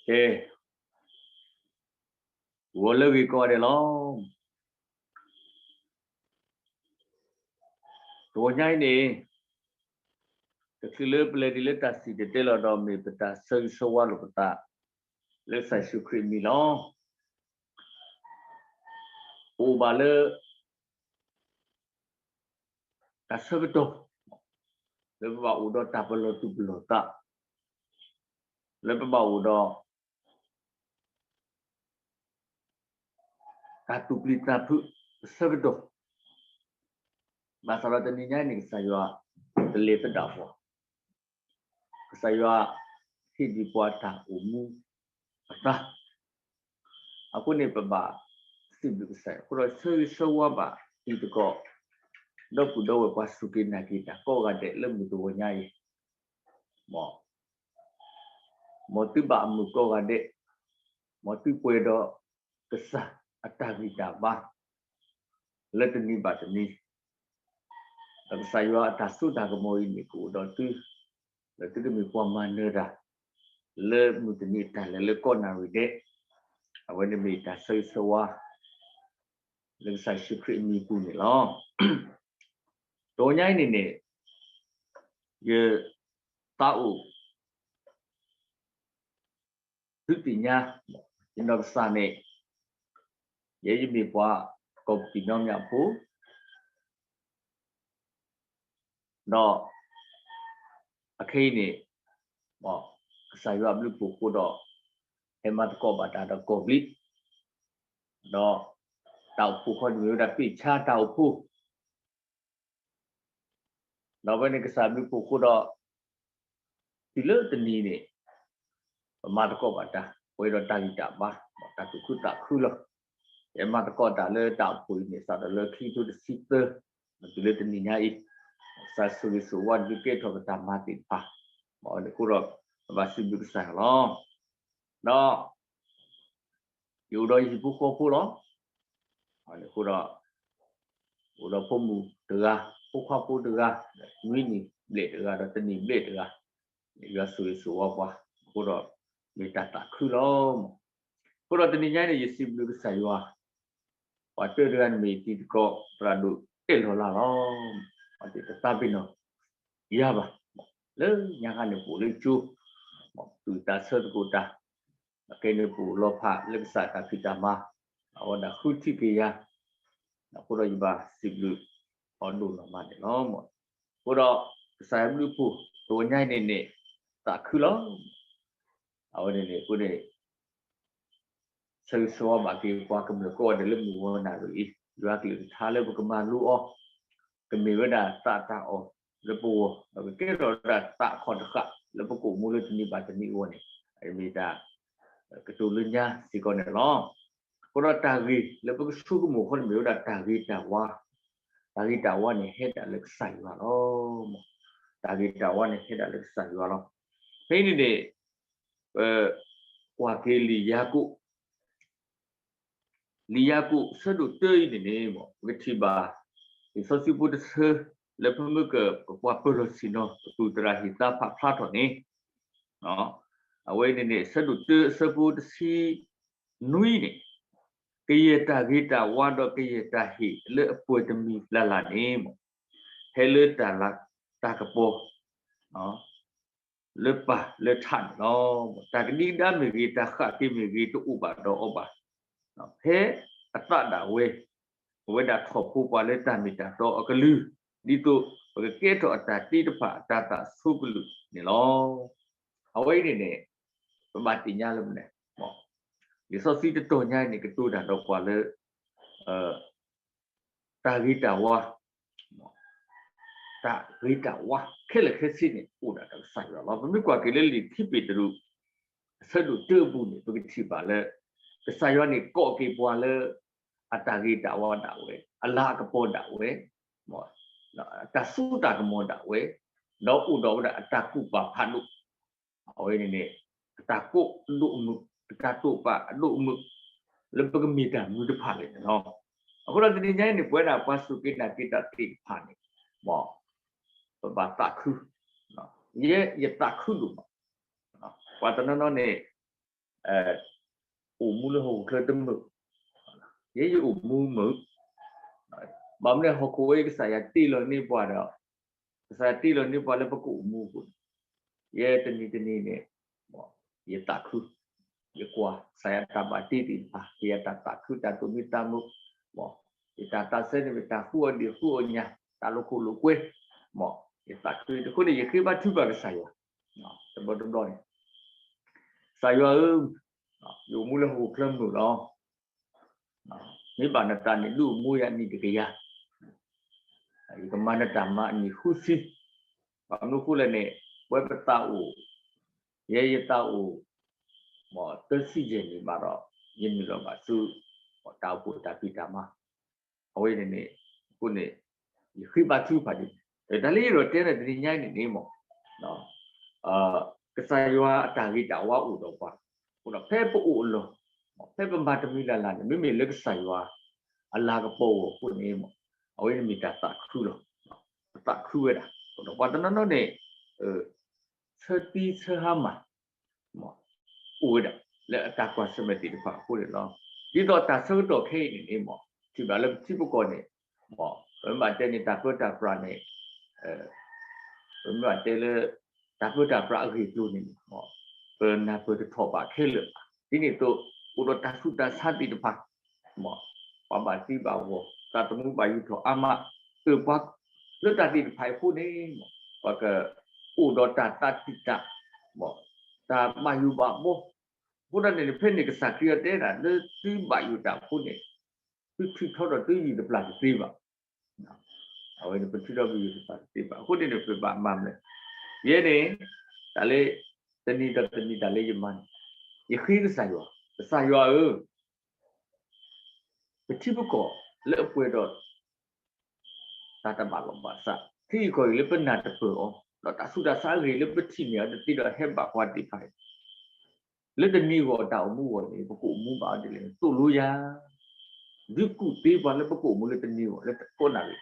ကဲ, ဂီၤလၢအဂ့ၤကိးဂၤဒဲးလီၤ. တဂီၤညါအံၤန့ၣ် တချုးလၢပလဲၤဒံးလၢတၢ်စံၣ်တဲၤတဲလီၤဒီး မ့ၢ်ပတၢ်ဆၢဂ့ၤဆၢဝါလိာ်ပသး လၢကစၢ်ယ့ၣ်ၡူးခရံာ်အမံၤလီၤ. ပအိၣ်ဘၣ်လၢ တၢ်ဆၢကတီၢ် လၢပဘၣ်အိၣ်ဒီးတၢ်ပလီၢ်သူၣ်ပလီၢ်သး, လၢပဘၣ်အိၣ်ဒီး တၢ်သူၣ်ပျံၤသးဖုးအဆၢကတီၢ်, ဘၣ်ဆၣ်ဒီးတနံၤညါအံၤန့ၣ် ကစၢ်ယွၤတလဲၤသဒၣ်ပှၤ, ကစၢ်ယွၤဟ့ၣ်ဒံးပှၤတၢ်အိၣ်မူအသါ, အဃိန့ၣ် ပဘၣ်စံးဘျုးကစၢ်ယွၤ, အဃိဒီးဆၢဂ့ၤဆၢဝါဘၣ်တံၤသကိး ဒီပုၢ်ဒီဝဲၢ်ပှၤစူၢ်က့ၤနာ်က့ၤတၢ်ကိးဂၤဒဲးလၢမုၢ်တဂီၤညါအံၤ, မ် မ်သုဘၣ်အမုာ်ကိးဂၤဒဲး, မ်သုပှဲၤဒီးကစၢ်အတၢ်ဂံၢ်တၢ်ဘါ လၢတနံၤဘၣ်တနံၤ, ဒီးကစၢ်ယွၤအတၢ်စိတၢ်ကမီၤအံၤန့ၣ် ကအိၣ်ဒီးသု, ဒီးသုကမ့ၢ်ပှၤမၤနၢၤတၢ် လၢမုၢ်တနံၤအတၢ်လဲၤလၢကိးနၣ်ရံၣ်ဒဲး, အဝဲန့ၣ်မ့ၢ်တၢ်ဆၢဂ့ၤဆၢဝါ လၢကစၢ်ယ့ၣ်ၡူးခရံာ်အမံၤပူၤန့ၣ်လီၤ. တဂီၤညါအံၤန့ၣ်န့ၣ် ယသးအိၣ် ဒုးသ့ၣ်ညါ ယနီၢ်ကစၢ်န့ၣ် ယဲယမ့ၢ်ပှၤကီၢ်ပတံၣ်နီမၠၣ်ဖိ, ဒီးအခဲအံၤန့ၣ် ကစၢ်ယွၤအဘျုးအဖှိၣ်အဃိဒီး ဟဲမၤသကိးဘၣ်တၢ်ဒီးကီၢ်ဘျံး, ဒီးတၢ်အိၣ်ဖှိၣ်ခီန့ၣ်မ့ၢ်ဝဲဒၣ်ပ့ၢ်ဆါတၢ်အိၣ်ဖှိၣ် ဒီးအဝဲန့ၣ်ကစၢ်အဘျုးအဖှိၣ်အဃိဒီး တုၤလၢတနံၤန့ၣ် ပမၤသကိးဘၣ်တၢ် ပှဲၤဒီးတၢ်ဂံၢ်တၢ်ဘါ တၢ်သူၣ်ခုသးခုလီၤ. ယမၤသကိးတၢ်လၢတၢ်အိၣ်ဖှိၣ်အံၤန့ၣ် စးထီၣ်လၢခံကထိတဆံသၢ တုၤလၢတနံၤညါအံၤ, ကစၢ်ဆိၣ်ဂ့ၤဆိၣ်ဝါဒုးကဲထီၣ်ပတၢ်မၤသ့ၣ်တဖၣ်, အဃိဒီး ပဘၣ်စံးဘျုးကစၢ်ယွၤလီၤ. ဒီး ယအိၣ်ဒီးယဟံၣ်ဖိဃီဖိလီၤ. အဃိဒီး အိၣ်ဒီးဖိမုၣ်တဂၤ, ဖိခွါဖိတဂၤ, နွံနံၣ်ဘျဲၣ်တဂၤ ဒီးတနံၣ်ဘျဲၣ်တဂၤ, ယွၤဆိၣ်ဂ့ၤဆိၣ်ဝါပှၤ, အဃိဒီး မ့ၢ်တၢ်သးခုလီၤ. အဃိဒီးတနံၤညါအံၤန့ၣ် ယစံးဘျုးကစၢ်ယွၤ, ပှၤတၢတဂၤန့ၣ်မ့ၢ်တံၤသကိး သရၣ်ဒိၣ်အဲၣ်လီၤလၢ်လီၤ. ပှၤတသးပ့ၤနီၣ်ယၤဘၣ်, လၢညါခါန့ၣ်ပအိၣ်လၢကၠိ, ပသူၣ်တၢ်ဆၢသကိးတၢ်, အခဲအံၤန့ၣ်ပအိၣ်လီၤဖးလၢကစၢ်တၢ်ဖံးတၢ်မၤ, အဝဲဒၣ်ဃုထံၣ်က့ၤယၤ, အဃိဒီးယဘၣ်စံးဘျုးအီၤဒိၣ်နီၢ်မးန့ၣ်လီၤ. အဃိဒီး ကစၢ်ယွၤဘျုးအဖှိၣ် တဂီၤညါအံၤန့ၣ်န့ၣ် သးခုလီၤ. အဝဲန့ၣ်န့ၣ် အဃိန့ၣ် ဆၢဂ့ၤဆၢဝါဘၣ်က့ၤပှၤကမျၢၢ်ကိးဂၤဒဲးလၢမုၢ်ဂီၤနၣ်ရံၣ်အံၤ, ယွၤကလုၢ်ကထါလၢပကမၤလိအီၤ, ကမ့ၢ်ဝဲဒၣ်သးတၢ်အီၣ်လၢပဂီၢ်, ဒီးကကဲထီၣ်ဝဲဒၣ်သးခီၣ်တဃာ်လၢပကအိၣ်မူလၢတနံၤဘၣ်တနံၤအဂီၢ်န့ၣ်, မ့ၢ်တၢ်ကတိၤလၢညါစ့ၢ်ကီးန့ၣ်လီၤ. အဃိဒီးတၢ်ဂ့ၤလၢပကဆိကမိၣ်အဃိန့ၣ်မ့ၢ်ဝဲဒၣ်တၢ်ဂ့ၤတၢ်ဝါ, တၢ်ဂ့ၤတၢ်ဝါန့ၣ်ဟဲဒၣ်လၢကစၢ်ယွၤလီၤ. တၢ်ဂ့ၤတၢ်ဝါန့ၣ်ဟဲဒၣ်လၢကစၢ်ယွၤလီၤ. ဖဲအံၤန့ၣ်န့ၣ် ပကွၢ်က့ၤလံာ်ယၤကိာ်, လံာ်ယၤကိာ်ဆၢဒိၣ်တၢအံၤန့ၣ်န့ၣ် ပကထံၣ်ဘၣ် လံာ်စီဆှံဖိတဆၢ လၢပမ့ၢ်ကပှၤပၢၤလီၢ်ဆ့ၣ်နီၤ ပသူၣ်သရၣ်ဟ့ၣ်သါဖးဖျါထီၣ်န့ၣ်, အဝဲအံၤန့ၣ်န့ၣ် ဆၢဒိၣ်တၢအဆၢဖိတဆံနွံန့ၣ်, ကယဲၢ်တၢ်ဂ့ၤတၢ်ဝါဒီးကယဲၢ်တၢ်ဟ့ၣ်လၢအပှဲၤတမံၤလၢ်လၢ်န့ၣ် ဟဲလၢတၢ်လၤတၢ်ကပီၤ လၢပၢ်လၢထးန့ၣ်လီၤ. တၢ်ကဒံကဒါမ့ၢ်ဂ့ၤ, တၢ်ဃၣ်က့ၤမ့ၢ်ဂ့ၤ, တအိၣ်ဘၣ်ဒီးအီၤဘၣ်. ဖဲအသးဒၣ်ဝဲ, အဝဲဒၣ်ထီၣ်ဖိပှၤလၢတၢ်မ့ၢ်တၢ်တီအကလုၢ်, ဒ်သိးပကကဲထီၣ်အတၢ်တ့တဖၣ်အတၢ်သးဆိကလုၢ်န့ၣ်လီၤ. အဝဲအံၤန့ၣ်န့ၣ် ပဘၣ်သ့ၣ်ညါလၢမနုၤ, လံာ်စီဆှံတတီၤညါအံၤန့ၣ် ကတိၤတၢ်ဒီးပှၤလၢ တၢ်ဂ့ၤတၢ်ဝါ, တၢ်ဂ့ၤတၢ်ဝါခဲလၢာ်ခဲဆ့န့ၣ် အိၣ်ဒၣ်ဒီးကစၢ်ယွၤလီၤ. ပမ့ၢ်ကွၢ်က့ၤလၢလံာ်ခံပ့းတရူး အဆၢဒိၣ်တၢအပူၤန့ၣ် ပကထံၣ်ဘၣ်လၢ ကစၢ်ယွၤန့ၣ်ကိးက့ၤပှၤလၢ အတၢ်ဂ့ၤတၢ်ဝါဒၣ်ဝဲ, အလၤအကပီၤဒၣ်ဝဲ, တၢ်စိတၢ်ကမီၤဒၣ်ဝဲ, ဒီးအိၣ်ဒီးဝဲဒၣ်အတၢ်ကူၣ်ပာ်ဖးဒိၣ် အဝဲန့ၣ်န့ၣ် အတၢ်ကိးဒိၣ်အမုာ်, အတၢ်တိာ်ပာ်အဒိၣ်အမုာ် လၢပကမ့ၢ်တၢ်မနုၤတဖၣ်လဲၣ်န့ၣ်လီၤ. အဃိဒီးတနံၤညါအံၤန့ၣ် ပဝဲဒၣ်ပှၤစူၢ်က့ၤနာ်က့ၤတၢ်သ့ၣ်တဖၣ်န့ၣ် မ်ပဘၣ်သးခု, ယဲယသးခုဒိၣ်မး, ပှၤတနီၤနီၤန့ၣ် အိၣ်မူလၢဟီၣ်ခိၣ်ချၢတမုာ်, ယဲယအိၣ်မူမုာ်, ဘၣ်မနုၤဟီၣ်ခိၣ်ဝဲကစၢ်ယွၤတ့လီၤန့ၢ်ပှၤဒီး ကစၢ်ယွၤတ့လီၤန့ၢ်ပှၤလၢပကအိၣ်မူအဃိန့ၣ်, ယဲတနံၤတနံၤန့ၣ် ယသးခု, ယကွၢ်ကစၢ်ယွၤတၢ်ဘၣ်တ့သ့ၣ်တဖၣ်, ကယဲၢ်တၢ်သးခုတၢ်သူၣ်မံသးမုာ်, ယတၢ်သးစဲန့ၣ်မ့ၢ်တၢ်ဃုအီၣ်ဒံးဃုအီၣ်ညၣ်, တၢ်လိာ်ခိၣ်လိာ်ကွဲ, ယသးခုအဃိန့ၣ် ယဃ့ဘါထုကဖၣ်ကစၢ်ယွၤ, တဘျီတဘျီန့ၣ် ကစၢ်ယွၤဧၢ, ယအိၣ်မူလၢဟီၣ်ခိၣ်ချၢမုာ်လီၤ. မ့ၢ်ဘၣ်နတၢ်န့ၣ်ဒုးအိၣ်မူယၤအနံၣ်တကယၤ, ယကမၤနတၢ်မၤအနံၣ်ဃုဆံ, ဘၣ်မနုၤအဃိလဲၣ်န့ၣ်, ပဝဲပသးအိၣ်, ယဲယသးအိၣ်, မ်သၢဆံယဲၢ်နံၣ်ဘၣ်ဒီး, ယနုာ်လီၤဘၣ်ဆူ, တၢ်အိၣ်ဖှိၣ်တၢ်ဖံးတၢ်မၤ, အဝဲန့ၣ်န့ၣ်, အဃိန့ၣ်, ယဃ့ဘါထုကဖၣ်ဒ်န့ၣ်, တၢ်လၢယအဲၣ်ဒိးတဲန့ၣ်တနံၤညါအံၤန့ၣ်န့ၣ်မ့ၢ် ကစၢ်ယွၤအတၢ်ဂ့ၤတၢ်ဝါအိၣ်ဒီးပှၤ, အိၣ်ဒီးဖဲပအိၣ်အလီၢ်, ဖဲပမၤတမံၤလၢ်လၢ်န့ၣ် မ့မ့ၢ်လၢကစၢ်ယွၤအလၤကပီၤအဂီၢ်အဃိန့ၣ်, အဝဲန့ၣ်မ့ၢ်တၢ်သးခုလီၤ. ပသးခုဝဲဒၣ်, ဒီးပှၤတနီၤနီၤန့ၣ်, ဆၢသံဆၢဟါမၢ် အိၣ်ဝဲဒၣ်, လၢအတၢ်ကွၢ်ဆၢၣ်မဲာ်သ့ၣ်တဖၣ်အဃိန့ၣ်လီၤ. ဒ်သိးတၢ်ဆၢကတီၢ်ခဲအံၤန့ၣ်န့ၣ်မ့ၢ်, ထံၣ်ဘၣ်လၢပထံပကီၢ်န့ၣ်, ပမ့ၢ်ဘၣ်တဲန့ၣ်တၢ်ပၢတၢ်ပြးန့ၣ်, ပမ့ၢ်ဘၣ်တဲလၢ, တၢ်ပၢတၢ်ပြးအဂ့ၢ်အကျိၤန့ၣ်, ပနၢ်ပၢၢ်တထီၣ်ဘးခဲလၢာ်ဘၣ်. ဒ်န့ၣ်အသိး, အိၣ်ဒီးတၢ်ဆူးတၢ်ဆါသ့ၣ်တဖၣ်, ပှၤဘၣ်သံဘၣ်ဂီၤ, သးသမူဘၣ်ယူၢ်ထီၣ်အါမး, အၢၣ်ပှၤ, လၢတၢ်သ့ၣ်တဖၣ်အံၤအဃိန့ၣ်, ပှၤက, အိၣ်ဒီးတၢ်သးတံာ်တာ်, တၢ်ဘၣ်ယိၣ်ဘၣ်ဘီ, အဃိသတးန့ၣ် ဖဲန့ၣ်ကစၢ်ခရံာ်အတဲဒၣ်လၢသုဘၣ်ယိၣ်တၢ်အဃိန့ၣ်, သုထုးထီဒီးသုယံာ်တပျၢ်တသ့ဘၣ်. အဝဲန့ၣ်ပထုးထီပယံာ်တပျၢ်တသ့ဘၣ်. အဃိန့ၣ်န့ၣ် ပဘၣ်မၤမနုၤ, ယဲန့ၣ်, တၢ်လၢ, တနံၤဒီးတနံၤတၢ်လၢယမၤန့ၣ်, ယဃ့ကစၢ်ယွၤ, ကစၢ်ယွၤဧၢ, ပထံပကီၢ်လၢအပှဲၤဒီး တၢ်တဘၣ်လီၢ်ဘၣ်စး, ထံဂုၤကီၢ်ဂၤလၢပနၢ်တပၢၢ်အီၤ, ဒီးတၢ်ဆူးတၢ်ဆါအဂ့ၢ်လၢပထံၣ်န့ၢ်အီၤတသ့ဒီးဟဲဘၣ်ပှၤသ့ၣ်တဖၣ်အံၤ, လၢတနံၤအဂီၢ်တၢ်အိၣ်မူအဂီၢ်န့ၣ် ပကအိၣ်မူဘၣ်အီၤဒ်လဲၣ်န့ၣ် သိၣ်လိယၤ, ဒုးကူၣ်သ့ပှၤလၢပကအိၣ်မူလၢတနံၤအဂီၢ်လၢတကိးနၣ်ရံၣ်,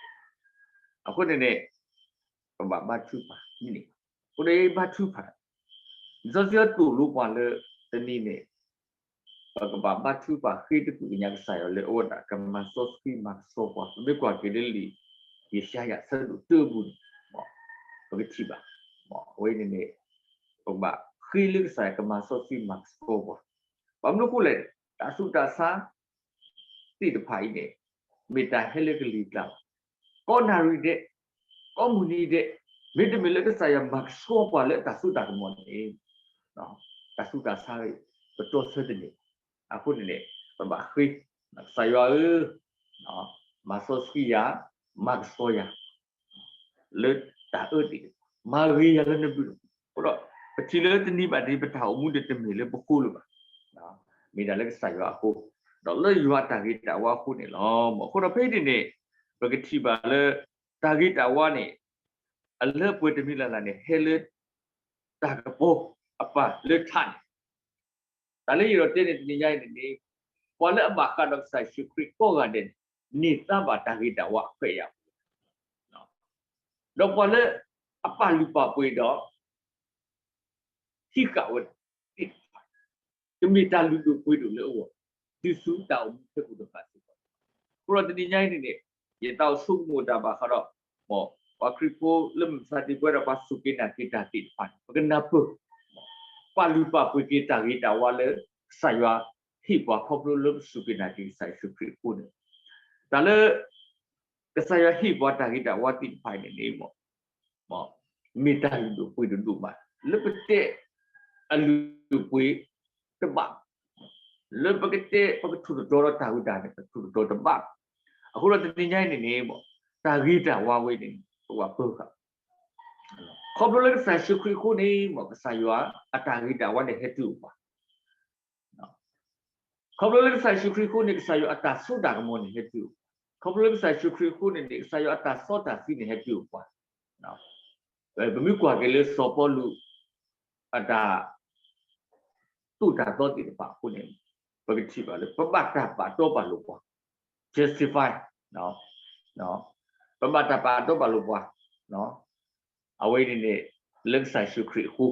အဃိန့ၣ်န့ၣ်, ပဘၣ်ဘါထုကဖၣ်န့ၣ်, အဃိန့ၣ်ဘါထုကဖၣ်, လံာ်စီဆှံအသိၣ်လိပှၤလၢတနံၤန့ၣ် ပကဘၣ်ဘါထုကဖၣ်ဃ့တကူၣ်ကညးကစၢ်ယွၤလၢအဝဲဒၣ်ကမၤစီဆှံမၤကဆှီပှၤ, ပမ့ၢ်ကွၢ်က့ၤလၢလံာ်ယၡါယၤအဆၢဒိၣ်တၢအပူၤန့ၣ်, ပကထံၣ်ဘၣ်, အဝဲန့ၣ်န့ၣ်, ပကဘၣ်ဃ့လၢကစၢ်ယွၤကမၤစီဆှံမၤကဆှီပှၤ, ဘၣ်မနုၤအဃိလဲၣ်, တၢ်ဆူးတၢ်ဆါ သ့ၣ်တဖၣ်အံၤန့ၣ်, မ့ၢ်တၢ်ဟဲလၢကလံၤကျါလီၤ. ကိးနၣ်ရံၣ်ဒဲး, ကိးမုၢ်နံၤဒဲး, မ့တမ့ၢ်လၢကစၢ်ယွၤမၤကဆှီပှၤလၢအတၢ်စိတၢ်ကမီၤန့ၣ်, တၢ်ဆူးတၢ်ဆါအံၤ ပတီဆၢတန့ၢ်ဘၣ်. အဃိန့ၣ်န့ၣ်, ပဘၣ်ဃ့, ကစၢ်ယွၤဧၢ, မၤစီဆှံယၤ, မၤကဆှီယၤ လၢတၢ်အၢသ့ၣ်တဖၣ်, မၤဂ့ၤယၤလၢနဘျုး, အဃိဒီး, ပထံၣ်လၢတနံၤဘၣ်တနံၤ ပတၢ်အိၣ်မူန့ၣ်တမ့ၢ်လၢပဃိလၢၤဘၣ်, မ့ၢ်ဒၣ်လၢကစၢ်ယွၤအဃိ, ဒီးလၢယွၤအတၢ်ဂ့ၤတၢ်ဝါအဃိန့ၣ်လီၤ. အဃိဒီးဖဲအံၤန့ၣ်န့ၣ်, ပကထံၣ်ဘၣ်လၢ, တၢ်ဂ့ၤတၢ်ဝါန့ၣ်, အလၢပှဲၤတမံၤလၢ်လၢ်န့ၣ် ဟဲလၢ, တၢ်ကပီၤအပၢ်လၢထးန့ၣ် တၢ်လၢယအဲၣ်ဒိးတဲန့ၣ်တနံၤညါအံၤန့ၣ်န့ၣ်, ပှၤလၢအဘၣ်ဃးဒီးကစၢ်ယ့ၣ်ၡူးခရံာ်ကိးဂၤဒဲးန့ၣ်, န့ၢ်သါဘၣ်တၢ်ဂ့ၤတၢ်ဝါအခွဲးအယာ်, ဒီးပှၤလၢအပာ်လုၢ်ပာ်ပှ့ၤဒီး ဟံးဃာ်ဝဲဒၣ်သ့ၣ်တဖၣ်, ကမ့ၢ်တၢ်လုၢ်ဒိၣ်ပှ့ၤဒိၣ်လၢအဂီၢ်, တုၤဆူတၢ်အိၣ်မူခဲကိာ်တဖၣ်စ့ၢ်ကီး, အဃိဒီးတနံၤညါအံၤန့ၣ်န့ၣ်, ယသးအိၣ်ဆိကမိၣ်တၢ်ဘၣ်ဃးဒီး, မ်ပှၤခရံာ်ဖိလၢမုၢ်မဆါတနံၤပဝဲဒၣ်ပှၤစူၢ်က့ၤနာ်က့ၤတၢ်သ့ၣ်တဖၣ်န့ၣ် ပကနၢ်ပၢၢ်, ပာ်လုၢ်ပာ်ပှ့ၤက့ၤတၢ်ဂ့ၤတၢ်ဝါလၢကစၢ်ယွၤဟ့ၣ်ပှၤခီဖျိလၢပစူၢ်က့ၤနာ်က့ၤကစၢ်ယ့ၣ်ၡူးခရံာ်အဃိန့ၣ်, တၢ်လၢ ကစၢ်ယွၤဟ့ၣ်ပှၤတၢ်ဂ့ၤတၢ်ဝါသ့ၣ်တဖၣ်အံၤန့ၣ်န့ၣ်, မ့ၢ်တၢ်လုၢ်ဒိၣ်ပှ့ၤဒိၣ်ဒိၣ်မး, လၢပတဲအလုၢ်အပှ့ၤတဘၣ်, လၢပကတဲပကထိၣ်သတြီၤဒီးတၢ်ဝံတၢ်န့ၣ် ပထိၣ်သတြီၤတဘၣ်, အဃိဒီးတနံၤညါအံၤန့ၣ်န့ၣ်, တၢ်ဂ့ၤတၢ်ဝါဝဲန့ၣ် ပဘၣ်ပၢဃာ်, ခီဖျိလၢကစၢ်ယ့ၣ်ၡူးခရံာ်အဃိန့ၣ် ကစၢ်ယွၤအတၢ်ဂ့ၤတၢ်ဝါန့ၣ်ဟဲတုၤအိၣ်ပှၤ ခီဖျိလၢကစၢ်ယ့ၣ်ၡူးခရံာ်အဃိန့ၣ် ကစၢ်ယွၤအတၢ်စိတၢ်ကမီၤန့ၣ်ဟဲတုၤအိၣ်ပှၤ, ခီဖျိလၢကစၢ်ယ့ၣ်ၡူးခရံာ်အဃိန့ၣ်န့ၣ် ကစၢ်ယွၤအတၢ်စီတၢ်ဆှံန့ၣ်ဟဲတုၤအိၣ်ပှၤ, ပမ့ၢ်ကွၢ်က့ၤလၢစီၤပီလူး အတၢ် သိၣ်တၢ်သီသ့ၣ်တဖၣ်အဃိန့ၣ်, ပကထံၣ်ဘၣ်လၢ ပဘၣ်တၢ်ပာ်တီပာ်လိၤပှၤ, justify, ပဘၣ်တၢ်ပာ်တီပာ်လိၤပှၤ, အဝဲန့ၣ်န့ၣ် လၢကစၢ်ယ့ၣ်ၡူးခရံာ်အဃိ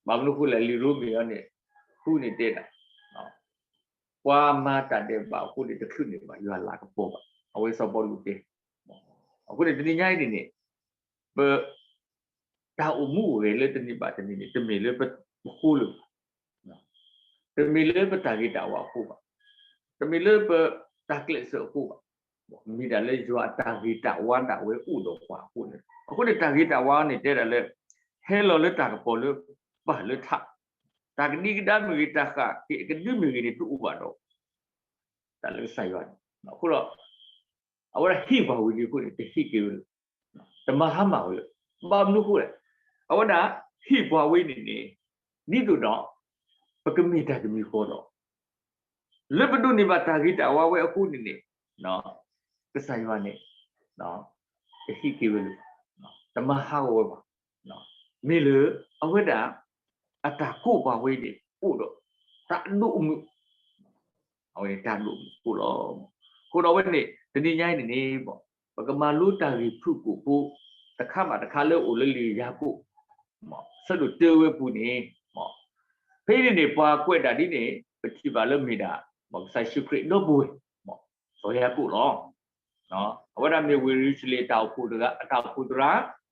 ဘၣ်မနုၤအဃိလဲၣ် လံာ်ရိမ့ၤအံၤန့ၣ် ဃုန့ၣ်တဲဒၣ် ပှၤမၤတၢ်ဒဲးဘးအဃိန့ၣ် တချုးန့ၢ်ဘၣ်ယွၤလၤကပီၤဘၣ်. အဝဲစီၤပီလူးတဲ, အဃိန့ၣ် တနံၤညါအံၤန့ၣ်န့ၣ် ပ တၢ်အိၣ်မူအိၣ်ဂဲၤလၢတနံၤဘၣ်တနံၤန့ၣ် တမ့ၢ်လၢပဃိလၢၤဘၣ်, တမ့ၢ်လၢပတၢ်ဂ့ၤတၢ်ဝါအဃိဘၣ်, တမ့ၢ်လၢပတၢ်ကျဲးစၢးအဃိဘၣ်, မ့ၢ်ဒၣ်လၢယွၤအတၢ်ဂ့ၤတၢ်ဝါဒၣ်ဝဲအိၣ်ဒီးပှၤအဃိန့ၣ်. အဃိန့ၣ် တၢ်ဂ့ၤတၢ်ဝါန့ၣ်တဲဒၣ်လၢ ဟဲလီၤလၢတၢ်ကပီၤလၢပၢ်လၢထး, တၢ်ကဒံကဒါမ့ၢ်ဂ့ၤ တၢ်ဃးကဒုမ့ၢ်ဂ့ၤန့ၣ် တအိၣ်ဘၣ်ဒီး တၢ်လၢကစၢ်ယွၤန့ၣ်. အဃိဒီး အဝဲဒၣ်ဟ့ၣ်ပှၤဝံၤလံအဃိန့ၣ် တဟ့ၣ်က့ၤဝဲလၢၤ, တမၤဟါမၢ်ဝဲလၢၤ. ဘၣ်မနုၤအဃိလဲၣ်, အဝဲဒၣ်ဟ့ၣ်ပှၤဝံၤန့ၣ်န့ၣ် ဒ်သိးဒီး ပကမ့ၢ်တၢ်တမံၤဃီဒီး လၢပဒိးန့ၢ်ဘၣ်တၢ်ဂ့ၤတၢ်ဝါဝဲအဃိန့ၣ်န့ၣ် ကစၢ်ယွၤန့ၣ် တဟ့ၣ်က့ၤဝဲလၢၤ, တမၤဟးဂီၤဝဲဘၣ်. မ့ၢ်လၢ အဝဲဒၣ် အတၢ်ကိးပှၤဝဲန့ၣ် အိၣ်ဒီးတၢ်ဒိၣ်မုာ်, အဝဲန့ၣ်တၢ်ဒိၣ်မုာ်အဃိလီၤ. အဃိဒီးအဝဲန့ၣ် တနံၤညါအံၤန့ၣ်န့ၣ် ပကမၤလိတၢ်ဂ့ၢ်ဖုၣ်ကိာ်ဖိ တခါဘၣ်တခါလၢအိၣ်လၢလံာ်ယၤကိာ် ဆၢဒိၣ်တၢဝဲပူၤန့ၣ်, ဖဲအံၤန့ၣ်န့ၣ် ပှၤကွဲးဒၣ်ဒ်န့ၣ် ပထံၣ်ဘၣ်လၢမ့ၢ်ဒၣ် ကစၢ်ယ့ၣ်ၡူးခရံာ်ဒီပုၢ်ဝဲၢ် စီၤယၤကိာ်လီၤ. အဝဲဒၣ်မ့ၢ်ဝ့ၢ်ယရူၤၡလ့ၣ်အတၢ်အိၣ်ဖှိၣ်တဂၤ အတၢ်အိၣ်ဖှိၣ်သရၣ်,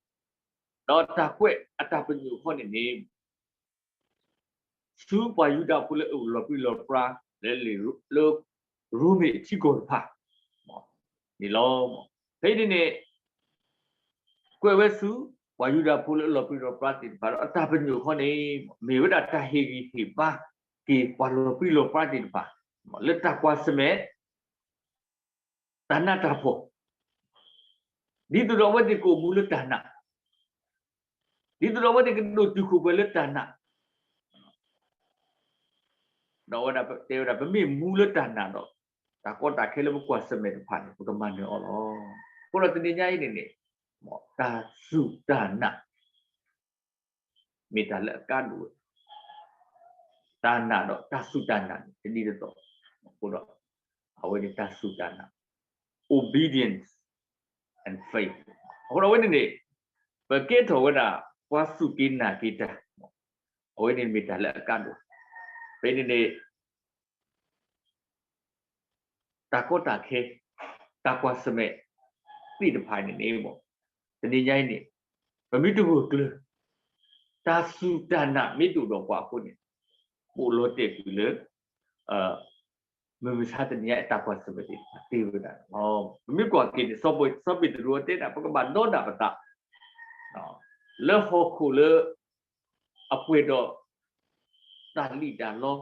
ဒီးတၢ်ကွဲးအတၢ်ပညိၣ်အဃိန့ၣ်န့ၣ် ဆူပှၤယူဒၤဖိလၢအအိၣ်လီၤပြံလီၤပြါ လၢ လၢရိမ့ၤအထံကီၢ်တဖၣ်န့ၣ်လီၤ. ဖဲအံၤန့ၣ်န့ၣ် ကွဲးဝဲဆူ ပှၤယူဒၤဖိလၢအလီၤပြံလီၤပြါသ့ၣ်တဖၣ်ဒီး အတၢ်ပညိၣ်အဃိန့ၣ် မ့ၢ်ဝဲဒၣ်တၢ်ဟ့ၣ်ဂံၢ်ဟ့ၣ်ဘါက့ၤပှၤလီၤပြံလီၤပြါသ့ၣ်တဖၣ် လၢတၢ်ကွၢ်ဆၢၣ်မဲာ် တၢ်နးတၢ်ဖှီၣ်, ဒ်သိးဒီးအဝဲသ့ၣ်ကအိၣ်မူလၢတၢ်နာ်, ဒ်သိးဒီးအဝဲသ့ၣ်ကဒိၣ်တုာ်ခိၣ်ပှဲၤလၢတၢ်နာ်, ဒီးအဝဲဒၣ်တဲဝဲဒၣ် ပမ့ၢ်မူလၢတၢ်နာ်ဒီး တၢ်ကီတၢ်ခဲလၢပကွၢ်ဆၢၣ်မဲာ်တဖၣ်န့ၣ် ပကမၤနၢၤအီၤလီၤ. အဃိဒီးတနံၤညါအံၤန့ၣ်န့ၣ် တၢ်စူၢ်တၢ်နာ် မ့ၢ်တၢ်လၢအကါဒိၣ်ဝဲ, တၢ်နာ်ဒီးတၢ်စူၢ်တၢ်နာ်န့ၣ် တဒ်သိးသိး, အဃိဒီး အဝဲန့ၣ်တၢ်စူၢ်တၢ်နာ် obedience and faith. အဃိဒီးအဝဲန့ၣ်န့ၣ် ပကဲထီၣ်ဝဲဒၣ် ပှၤစူၢ်က့ၤနာ်က့ၤတၢ်, အဝဲန့ၣ်မ့ၢ်တၢ်လၢအကါဒိၣ်, ဖဲန့ၣ်န့ၣ် တၢ်ကီတၢ်ခဲ တၢ်ကွၢ်ဆၢၣ်မဲာ်သ့ၣ်တဖၣ်န့ၣ်န့ၣ် တနံၤညါအံၤန့ၣ် ပမ့ၢ်တဂၢၢ်ကျၢၤ တၢ်စူၢ်တၢ်နာ်မ့ၢ်တအိၣ်ဒီးပှၤအဃိန့ၣ် ပအိၣ်လီၤတဲာ်ကွံာ်လၢ မုၢ်မဆါတနံၤညါအတၢ်ကွၢ်ဆၢၣ်မဲာ်သ့ၣ်တဖၣ်သ့ဝဲဒၣ်လီၤ. ပမ့ၢ်ကွၢ်က့ၤန့ၣ် စီၤပ့းတရူးတဲဒၣ် ပကဘၣ်ဒီဒၣ်ပသး လၢဟီၣ်ခိၣ်လၢ အပှဲၤဒီး တၢ်လံၣ်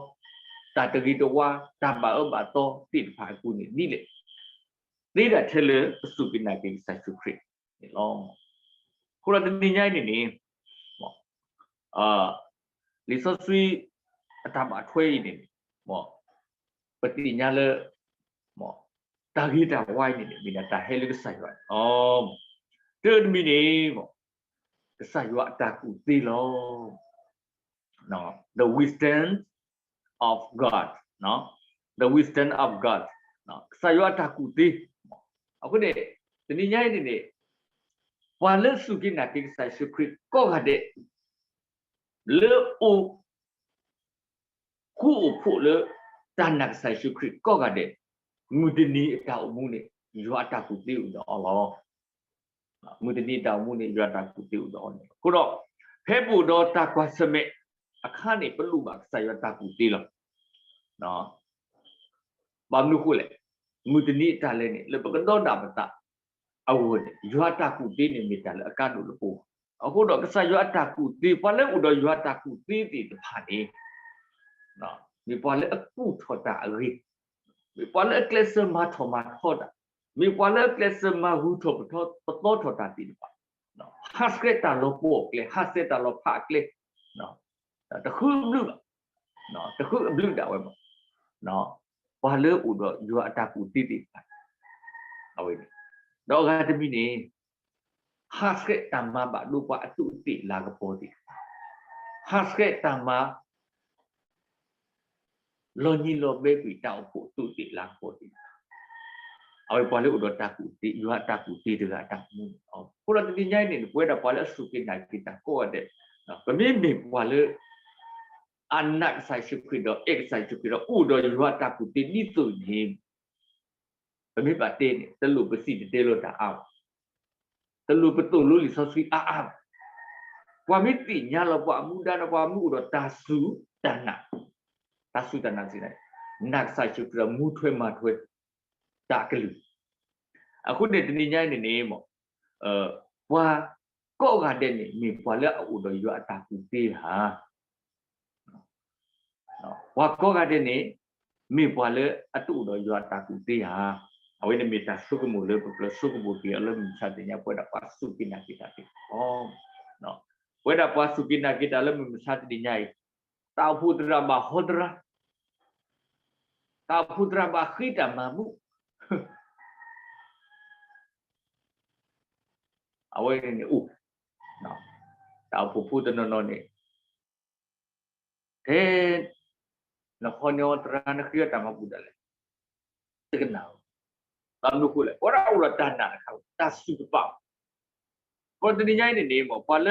တၢ်လီ, တၢ်တဂ့ၤတဝါ, တၢ်ဘၣ်အၢဘၣ်သီသ့ၣ်တဖၣ်အပူၤန့ၣ်ဒ်လဲၣ်, သ့ဒၣ်ထဲလၢပစူၢ်က့ၤနာ်က့ၤကစၢ်ယ့ၣ်ၡူးခရံာ်န့ၣ်လီၤ. အဃိဒီးတနံၤညါအံၤန့ၣ်န့ၣ် လံာ်စီဆှံအတၢ်ဘၣ်ထွဲအံၤန့ၣ်န့ၣ် ပသ့ၣ်ညါလၢ တၢ်ဂ့ၤတၢ်ဝါအံၤန့ၣ်န့ၣ် မ့ၢ်ဒၣ်တၢ်ဟဲလၢကစၢ်ယွၤန့ၣ်လီၤ. တၢတမံၤန့ၣ် ကစၢ်ယွၤအတၢ်ကူၣ်သ့လီၤ. The wisdom of God, the wisdom of God, ကစၢ်ယွၤအတၢ်ကူၣ်သ့. အဃိန့ၣ် တနံၤညါအံၤန့ၣ်န့ၣ် ပှၤလၢအစူၢ်က့ၤနာ်က့ၤကစၢ်ယ့ၣ်ၡူးခရံာ်ကိးဂၤဒဲး လၢအိၣ် ဃူအိၣ်ဖိးလၢတၢ်နာ်ကစၢ်ယ့ၣ်ၡူးခရံာ်ကိးဂၤဒဲး, မုၢ်တနံၤအတၢ်အိၣ်မူန့ၣ် ယွၤအတၢ်ကူၣ်သ့အိၣ်ဒီးအီၤလီၤ. မုၢ်တနံၤအတၢ်အိၣ်မူန့ၣ် ယွၤအတၢ်ကူၣ်သ့အိၣ်ဒီးအီၤန့ၣ်လီၤ. အဃိဒီး ဖဲပအိၣ်ဒီးတၢ်ကွၢ်ဆၢၣ်မဲာ်အခါန့ၣ် ပလိၣ်ဘၣ်ကစၢ်ယွၤအတၢ်ကူၣ်သ့လီၤ. ဘၣ်မနုၤအဃိလဲၣ်, မုၢ်တနံၤအတၢ်လဲၤန့ၣ် လၢပကဒီဒၣ်ပသးအဂီၢ်န့ၣ် ယွၤအတၢ်ကူၣ်သ့န့ၣ်မ့ၢ်တၢ်လၢအကါဒိၣ်လၢပဂီၢ်. အဃိဒီးကစၢ်ယွၤအတၢ်ကူၣ်သ့, ပှၤလၢအိၣ်ဒီးယွၤအတၢ်ကူၣ်သ့သ့ၣ်တဖၣ်န့ၣ် မ့ၢ်ပှၤလၢအကူၣ်ထီၣ်တၢ်အဂ့ၤ, မ့ၢ်ပှၤလၢအကျဲးစၢးမၤထီၣ်မၤထီတၢ်, မ့ၢ်ပှၤလၢအကျဲးစၢးမၤဂုၤထီၣ်ပသီထီၣ်တၢ်သ့ၣ်တဖၣ်, ဟးဆှဲးတၢ်လီၤပှီၢ်အကျဲ, ဟးဆှဲးတၢ်လီၤဖးအကျဲ, တဃုအဘျုးဘၣ်, တဃုအဘျုးဒၣ်ဝဲဘၣ်, ပှၤလၢအိၣ်ဒီးယွၤအတၢ်ကူၣ်သ့သ့ၣ်တဖၣ်, အဝဲန့ၣ်, ဒီးအဂၤတမံၤန့ၣ် ဟးဆှဲးတၢ်မၤဘၣ်ဒိပှၤအတူးအသ့ၣ်လၤကပီၤသ့ၣ်တဖၣ်, ဟးဆှဲးတၢ်မၤ လီၤညံလီၤဘဲကွံာ်တၢ်အိၣ်ဖှိၣ်အတူးအသ့ၣ်လၤကပီၤသ့ၣ်တဖၣ်, အဝဲပှၤလၢအိၣ်ဒီးတၢ်ကူၣ်သ့, ယွၤအတၢ်ကူၣ်သ့တဂၤအတၢ်မူန့ၣ်လီၤ. အဃိဒီးတနံၤညါအံၤန့ၣ် ပဝဲဒၣ်ပှၤလၢအစူၢ်က့ၤနာ်က့ၤတၢ်ကိးဂၤဒဲး, ပမ့မ့ၢ်ပှၤလၢ အနာ်ကစၢ်ယ့ၣ်ၡူးခရံာ်ဒီး အဲၣ်ကစၢ်ယ့ၣ်ၡူးခရံာ်ဒီး အိၣ်ဒီးယွၤအတၢ်ကူၣ်သ့ဒ်သိးန့ၣ် ပမ့ၢ်ဘၣ်တဲန့ၣ် တလိၣ်ပစံၣ်တဲၤတဲလီၤတၢ်အါဘၣ်, တလိၣ်ပသိၣ်လိလံာ်စီဆှံအါအါဘၣ်. ပှၤမ့ၢ်သ့ၣ်ညါလီၤပှၤအမူဒါဒီး ပှၤမ့ၢ်အိၣ်ဒီးတၢ်စူၢ်တၢ်နာ်, တၢ်စူၢ်တၢ်နာ်စံးန့ၣ် နာ်ကစၢ်ယ့ၣ်ၡူးခရံာ်ဒီး မူထွဲမၤထွဲ တၢ်အကလုၢ်. အဃိန့ၣ် တနံၤညါအံၤန့ၣ်န့ၣ် ပှၤကိးဂၤဒဲးန့ၣ် မ့ၢ်ပှၤလၢအအိၣ်ဒီးယွၤအတၢ်ကူၣ်သ့ဧါ. ပှၤကိးဂၤဒဲးန့ၣ် မ့ၢ်ပှၤလၢအတအိၣ်ဒီးယွၤအတၢ်ကူၣ်သ့ဧါ. အဝဲန့ၣ်မ့ၢ်တၢ်ဆိကမိၣ်လၢပကြၢးဆိကမိၣ်က့ၤအီၤလၢမုၢ်မဆါတနံၤညါ ပဝဲဒၣ်ပှၤစူၢ်က့ၤနာ်က့ၤတၢ်သ့ၣ်တဖၣ်, ပဝဲဒၣ်ပှၤစူၢ်က့ၤနာ်က့ၤတၢ်လၢမုၢ်မဆါတနံၤညါအံၤ, တၢ်အိၣ်ဖှိၣ်သရၣ်ဘၣ်ဟီသရၣ်, တၢ်အိၣ်ဖှိၣ်သရၣ်ဘၣ်ဃ့တၢ်မၤမူ, အဝဲန့ၣ်န့ၣ်အိၣ်, တၢ်အိၣ်ဖှိၣ်ဖိတနီၤနီၤန့ၣ် ထဲနဃီန့ၢ်အီၤသရၣ် နဃ့အီၤတၢ်မၤဘူၣ်ဒၣ်လဲာ်, တကနၣ်ဧိၤ, ဘၣ်မနုၤအဃိလဲၣ်, အဝဲဒၣ်အိၣ်ဒီးတၢ်နာ်တခါ, တၢ်စူၢ်တပာ်, ဒီးတနံၤညါအံၤန့ၣ်န့ၣ် ပှၤလၢ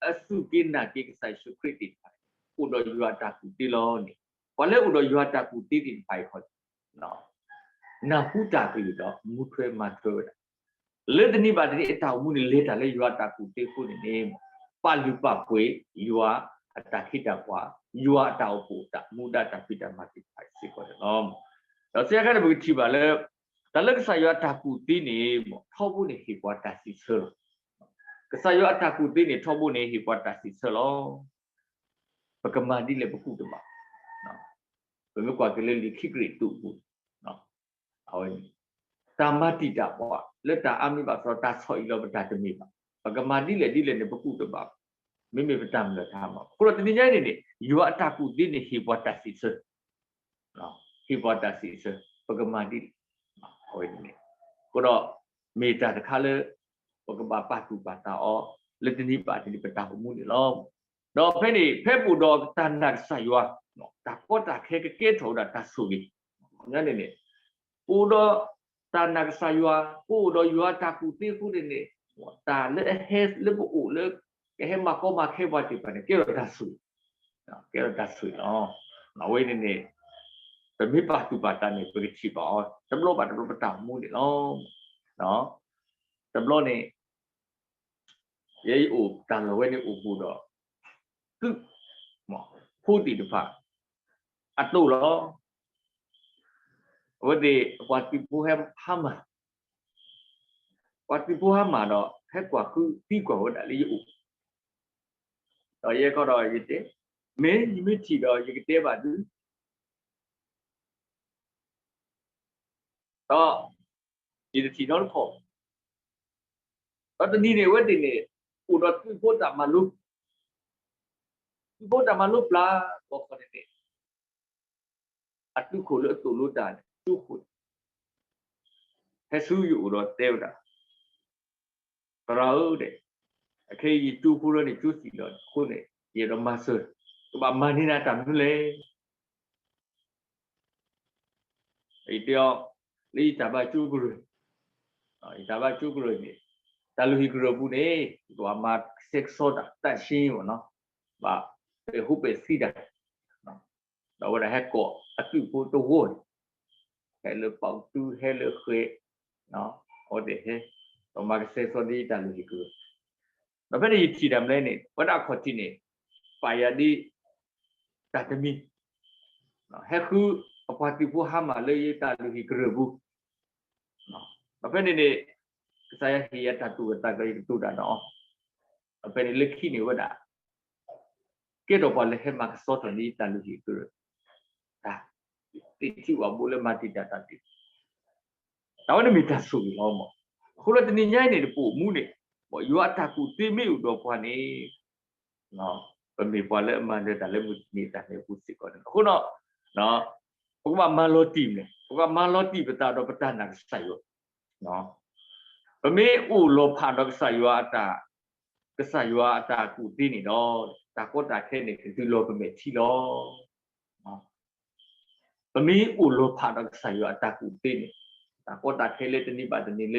အစူၢ်က့ၤနာ်က့ၤကစၢ်ယ့ၣ်ၡူးခရံာ်သ့ၣ်တဖၣ် အိၣ်ဒီးယွၤအတၢ်ကူၣ်သ့လီၤန့ၣ်, ပှၤလၢအိၣ်ဒီးယွၤအတၢ်ကူၣ်သ့သ့ၣ်တဖၣ်အံၤခီန့ၣ် နၢ်ဟူတၢ်ကလုၢ်ဒီး မူထွဲမၤထွဲဝဲဒၣ်, လၢတနံၤဘၣ်တနံၤအတၢ်အိၣ်မူန့ၣ် လဲၤတၢ်လၢယွၤအတၢ်ကူၣ်သ့အဃိန့ၣ်န့ၣ်, ပာ်လုၢ်ပာ်ပှ့ၤယွၤအတၢ်ခ့တၢ်ပှၤ, ယွၤအတၢ်အိၣ်ဖှိၣ်အတၢ်မူဒါတၢ်ဖံးတၢ်မၤသ့ၣ်တဖၣ်စ့ၢ်ကီးန့ၣ်လီၤ. ဒီးစံးအခါန့ၣ် ပကထံၣ်ဘၣ်လၢ တၢ်လၢကစၢ်ယွၤအတၢ်ကူၣ်သ့န့ၣ် ထီဘိန့ၣ်ဟ့ၣ်ပှၤတၢ်စံးဆၢလီၤ. ကစၢ်ယွၤအတၢ်ကူၣ်သ့န့ၣ် ထီဘိန့ၣ်ဟ့ၣ်ပှၤတၢ်စံးဆၢလီၤ. ပကမၤဒ်လဲၣ်ပကူၣ်တဘၣ်, ပမ့ၢ်ကွၢ်က့ၤလၢလံာ်ခံကရံၣ်သူးအပူၤ, အဝဲန့ၣ် တၢ်မၤတံာ်တာ်ပှၤ လၢတၢ်အါမံၤဘၣ်ဆၣ်ဒီး တၢ်ဆီၣ်အံၣ်လီၤပတၢ်တမ့ၢ်ဘၣ်. ပကမၤဒ်လဲၣ်ဒ်လဲၣ်န့ၣ် ပကူၣ်တဘၣ်ဘၣ်, မ့မ့ၢ်ပတၢ်မုၢ်လၢ်တဟါမၢ်ဘၣ်. အဃိဒီးတနံၤညါအံၤန့ၣ်န့ၣ် ယွၤအတၢ်ကူၣ်သ့န့ၣ် ဟ့ၣ်ပှၤတၢ်စံးဆၢ ဟ့ၣ်ပှၤတၢ်စံးဆၢ ပကမၤဒ်လဲၣ်, အဝဲန့ၣ်န့ၣ်, အဃိဒီး မ့ၢ်တၢ်တခါလၢ ပကဘၣ်ပာ်သူၣ်ပာ်သးအီၤ လၢတနံၤဘၣ်တနံၤပတၢ်အိၣ်မူန့ၣ်လီၤ. ဒီးဖဲန့ၣ် ဖဲပအိၣ်ဒီးတၢ်နာ်ကစၢ်ယွၤ, တၢ်ကီတၢ်ခဲကကဲထီၣ်ဝဲဒၣ်တၢ်ဆိၣ်ဂ့ၤ, န့ၣ်န့ၣ်, ပအိၣ်ဒီးတၢ်နာ်ကစၢ်ယွၤ, ပအိၣ်ဒီးယွၤတၢ်ကူၣ်သ့အဃိန့ၣ်န့ၣ်, တၢ်လၢအဟဲလၢပအိၣ်လၢ ကဟဲမၤကီမၤခဲပှၤသ့ၣ်တဖၣ်န့ၣ် ကဲထီၣ်တၢ်ဆိၣ်ဂ့ၤ, ကဲထီၣ်တၢ်ဆိၣ်ဂ့ၤလီၤ. အဝဲန့ၣ်န့ၣ် ပမ့ၢ်ပာ်သူၣ်ပာ်သးန့ၣ် ပကထံၣ်ဘၣ်အီၤ တဘျီဘၣ်တဘျီပတၢ်အိၣ်မူန့ၣ်လီၤ. တဘျီန့ၣ် ယဲယအိၣ်တၢ်လီၢ်ဝဲန့ၣ်အိၣ်ဘူးဒီး သုးဖိသ့ၣ်တဖၣ် အတိၢ်လီၤ. အဝဲသ့ၣ်အပှၤသုးဖိဟဲဟါမၢ်, ပှၤသုးဖိဟါမၢ်ဒီး ဟဲကွၢ်ဃုသံကွၢ်ဝဲဒၣ်လၢယအိၣ်, ဒီးယဲခီဒီးယတဲ, မ့ၢ်ယမ့ၢ်ထံၣ်ဒီးယကတဲဘၣ်သု ဒီး ယတထံၣ်နီတခီၣ်, ဒီးတနံၤန့ၣ် အဝဲသ့ၣ်န့ၣ် အိၣ်ဒီးသုးဖိတၢ်မၤလိ, သုးဖိတၢ်မၤလိပျၢ် ဘီခီန့ၣ်န့ၣ် အသုးခိၣ်လၢအသိၣ်လိတၢ်န့ၣ် ကၠိခိၣ်န့ၣ် ဟဲဆူယအိၣ်ဒီးတဲဝဲဒၣ် သရၣ်ဧၢ, အခဲအံၤယကၠိဖိလၢန့ၣ် ကၠိစံၣ်လီၤအဃိန့ၣ် ယအဲၣ်ဒိးမၤစၢၤ, ကဘၣ်မၤန့ၢ်နၤတၢ်မနုၤလဲၣ်. ယတဲအီၤ လၢယတၢ်ဘၣ်ကၠိကရၢၢ်, ယတၢ်ဘၣ်ကၠိကရၢၢ်န့ၣ် တၢ်လုၢ်ဟံၣ်ကရၢၢ်ပူၤန့ၣ် ယကဘၣ်မၤကဆှဲကဆှီတၢ် သန့်ရှင်း မ့ၢ်နီၤ, ဘၣ်ပဲာ်ဟူပဲာ်သံတၢ်, ဒီးအဝဲဒၣ်ဟဲကိးအသုးဖိတဂီၢ်န့ၣ် ဟဲလၢပီၣ်သူ ဟဲလၢဃဲၤ, အဝဲသ့ၣ်ဟဲ ဒီးမၤကဆှဲကဆှီဒ်တၢ်လုၢ်ဟံၣ်ကရၢၢ်, ဒီးဖဲန့ၣ်ယထံၣ်တၢ်မနုၤလဲၣ်န့ၣ် အဝဲဒၣ်အခီၣ်ထံးန့ၣ် ပာ်ယၤဒ် တၢ်တမံၤ, ဟဲဃုအပှၤသုးဖိဟါမၢ်လၢယတၢ်လုၢ်ဟံၣ်ကရၢၢ်ပူၤ, ဒီးဖဲန့ၣ်န့ၣ် ကစၢ်ယွၤဟ့ၣ်ယၤတၢ်သူၣ်ဂၢၢ်သးကျၢၤ ယကတိၤတၢ်ဒီးအီၤ, ဒီးဖဲန့ၣ်လၢခံန့ၣ်ဝဲဒၣ် ကဲထီၣ်ပှၤလၢဟဲမၤကဆှီထီၣ်န့ၢ်ယတၢ်လုၢ်ဟံၣ်ကရၢၢ်, တၢ်သ့ၣ်ထံၣ်ဝဲဘိလၢမၤတံာ်တာ်တၢ်သ့ၣ်, တၢ်ဝဲန့ၣ်မ့ၢ်တၢ်ဆိၣ်ဂ့ၤလီၤမး, အဃိလၢတနံၤညါအံၤန့ၣ် တပအိၣ်မူန့ၣ်, ယွၤအတၢ်ကူၣ်သ့မ့ၢ်အိၣ်ဒီးပှၤန့ၣ် ပမ့ၢ်ပှၤလၢအမၤနၢၤတၢ်လၢမုၢ်တနံၤတၢ်န့ၣ်အပူၤစ့ၢ်ကီးန့ၣ်လီၤ. အဃိဒီး ပကဘၣ်မၤလီၤတံၢ်န့ၣ်, ပကဘၣ်မၤလီၤတံၢ်ပသးဒီးပတၢ်နာ်ကစၢ်ယွၤ, ပမ့ၢ်အိၣ်လီၤဖးဒီးကစၢ်ယွၤအတၢ်, ကစၢ်ယွၤအတၢ်ကူၣ်သ့န့ၣ်ဒီး တၢ်ကီတၢ်ခဲန့ၣ် ကဒုးလီၤပမဲာ်ထံလီၤ. ပမ့ၢ်အိၣ်လီၤဖးဒီးကစၢ်ယွၤအတၢ်ကူၣ်သ့န့ၣ်, တၢ်ကီတၢ်ခဲလၢတနံၤဘၣ်တနံၤလၢ က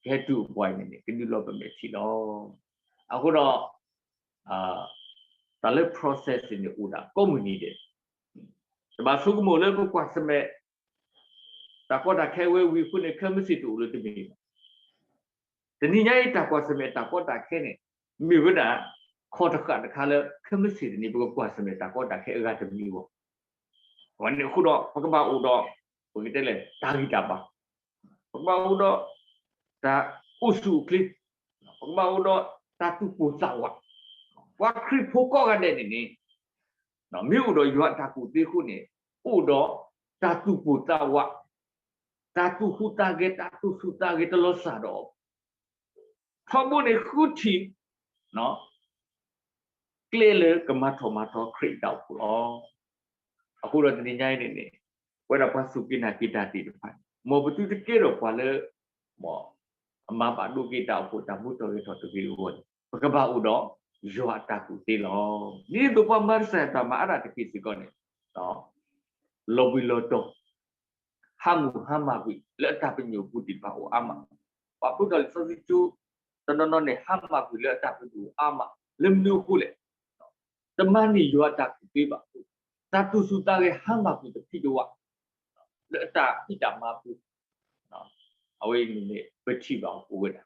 ဟဲတုၤအိၣ်ပှၤအံၤန့ၣ်န့ၣ် ကဒုးလီၤပမဲာ်ထံလီၤ. အဃိဒီး တၢ် တၢ်လၢ process န့ၣ်အိၣ်ဒၣ်ကိးမုၢ်နံၤဒဲး, တဘၣ်ဆိကမိၣ်လၢပကွၢ်ဆၢၣ်မဲာ် တၢ်ကီတၢ်ခဲဝဲဝံၤအဃိန့ၣ် ခဲမုၢ်ဆ့ၣ်တအိၣ်လၢတမံၤဘၣ်. တနံၤညါအံၤ တၢ်ကွၢ်ဆၢၣ်မဲာ်တၢ်ကီတၢ်ခဲန့ၣ် မ့ၢ်ဝဲဒၣ် ခီၣ်တဃာ်တခါလၢ ခဲမုၢ်ဆ့ၣ်တနံၤ ပကကွၢ်ဆၢၣ်မဲာ်တၢ်ကီတၢ်ခဲအဂၤတမံၤအဂီၢ်. အဝဲန့ၣ်အဃိဒီး ပကဘၣ်အိၣ်ဒီး ပကတဲလဲၣ် တၢ်ဂံၢ်တၢ်ဘါ, ပကဘၣ်အိၣ်ဒီး တၢ်အိၣ်ဆူၣ်အိၣ်ချ့, ပကဘၣ်အိၣ်ဒီး တၢ်သူၣ်ပိၢ်သးဝး, ပှၤခရံာ်ဖိကိးဂၤဒဲးန့ၣ်န့ၣ် မ့ၢ်အိၣ်ဒီးယွၤအတၢ်ကူၣ်သ့အဃိန့ၣ် အိၣ်ဒီး တၢ်သူၣ်ပိၢ်သးဝး, တၢ်သူၣ်ဟူးသးဂဲၤ တၢ်သူၣ်ဆူၣ်သးဂဲၤတလီၤစၢ်ဒီး ထီဘိန့ၣ်ဃုထံၣ် ကျဲလၢကမၤထီၣ်မၤထီခရံာ်အတၢ်အိၣ်ဖှိၣ်လီၤ. အဃိဒီးတနံၤညါအံၤန့ၣ်န့ၣ် ပဝဲဒၣ်ပှၤစူၢ်က့ၤနာ်က့ၤတၢ်သ့ၣ်တဖၣ်န့ၣ် မ်ပသုတကဲထီၣ်ပှၤလၢ မ်အမၤဘၣ်ဒိက့ၤတၢ်အိၣ်ဖှိၣ်တၢ်မူထီၣ်ဂဲၤထီၣ်တဂ့ၤအဂီၢ်န့ၣ် ပကဘၣ်အိၣ်ဒီးယွၤအတၢ်ကူၣ်သ့လီၤ. ဒ်သိးပှၤမၤကစၢ်ယွၤတၢ်မၤအါဒၣ်တက့ၢ်စ့ၢ်ကီးန့ၣ် လီၤဘှံးလီၤတီၤ ဟးမုၢ်ဟါမၢ်ကွံာ်လၢအတၢ်ပညိၣ်ပူၤသ့ၣ်တဖၣ်အိၣ်အါမး, ပာ်ဖျါထီၣ်လံာ်စီဆှံကၠိ တနီၤနီၤန့ၣ် ဟါမၢ်ကွံာ်လၢအတၢ်ပညိၣ်အိၣ်အါမး လၢမနုၤအဃိလဲၣ်, တမၤန့ၢ်ယွၤအတၢ်ကူၣ်သ့ဘၣ်အဃိ, တၢ်သူၣ်ဆူၣ်သးဂဲၤဟါမၢ်ကွံာ်တဖံးတဝး လၢအတၢ်ဖံးတၢ်မၤပူၤ အဝဲအံၤန့ၣ်န့ၣ် ပထံၣ်ဘၣ်အိၣ်ဝဲဒၣ်,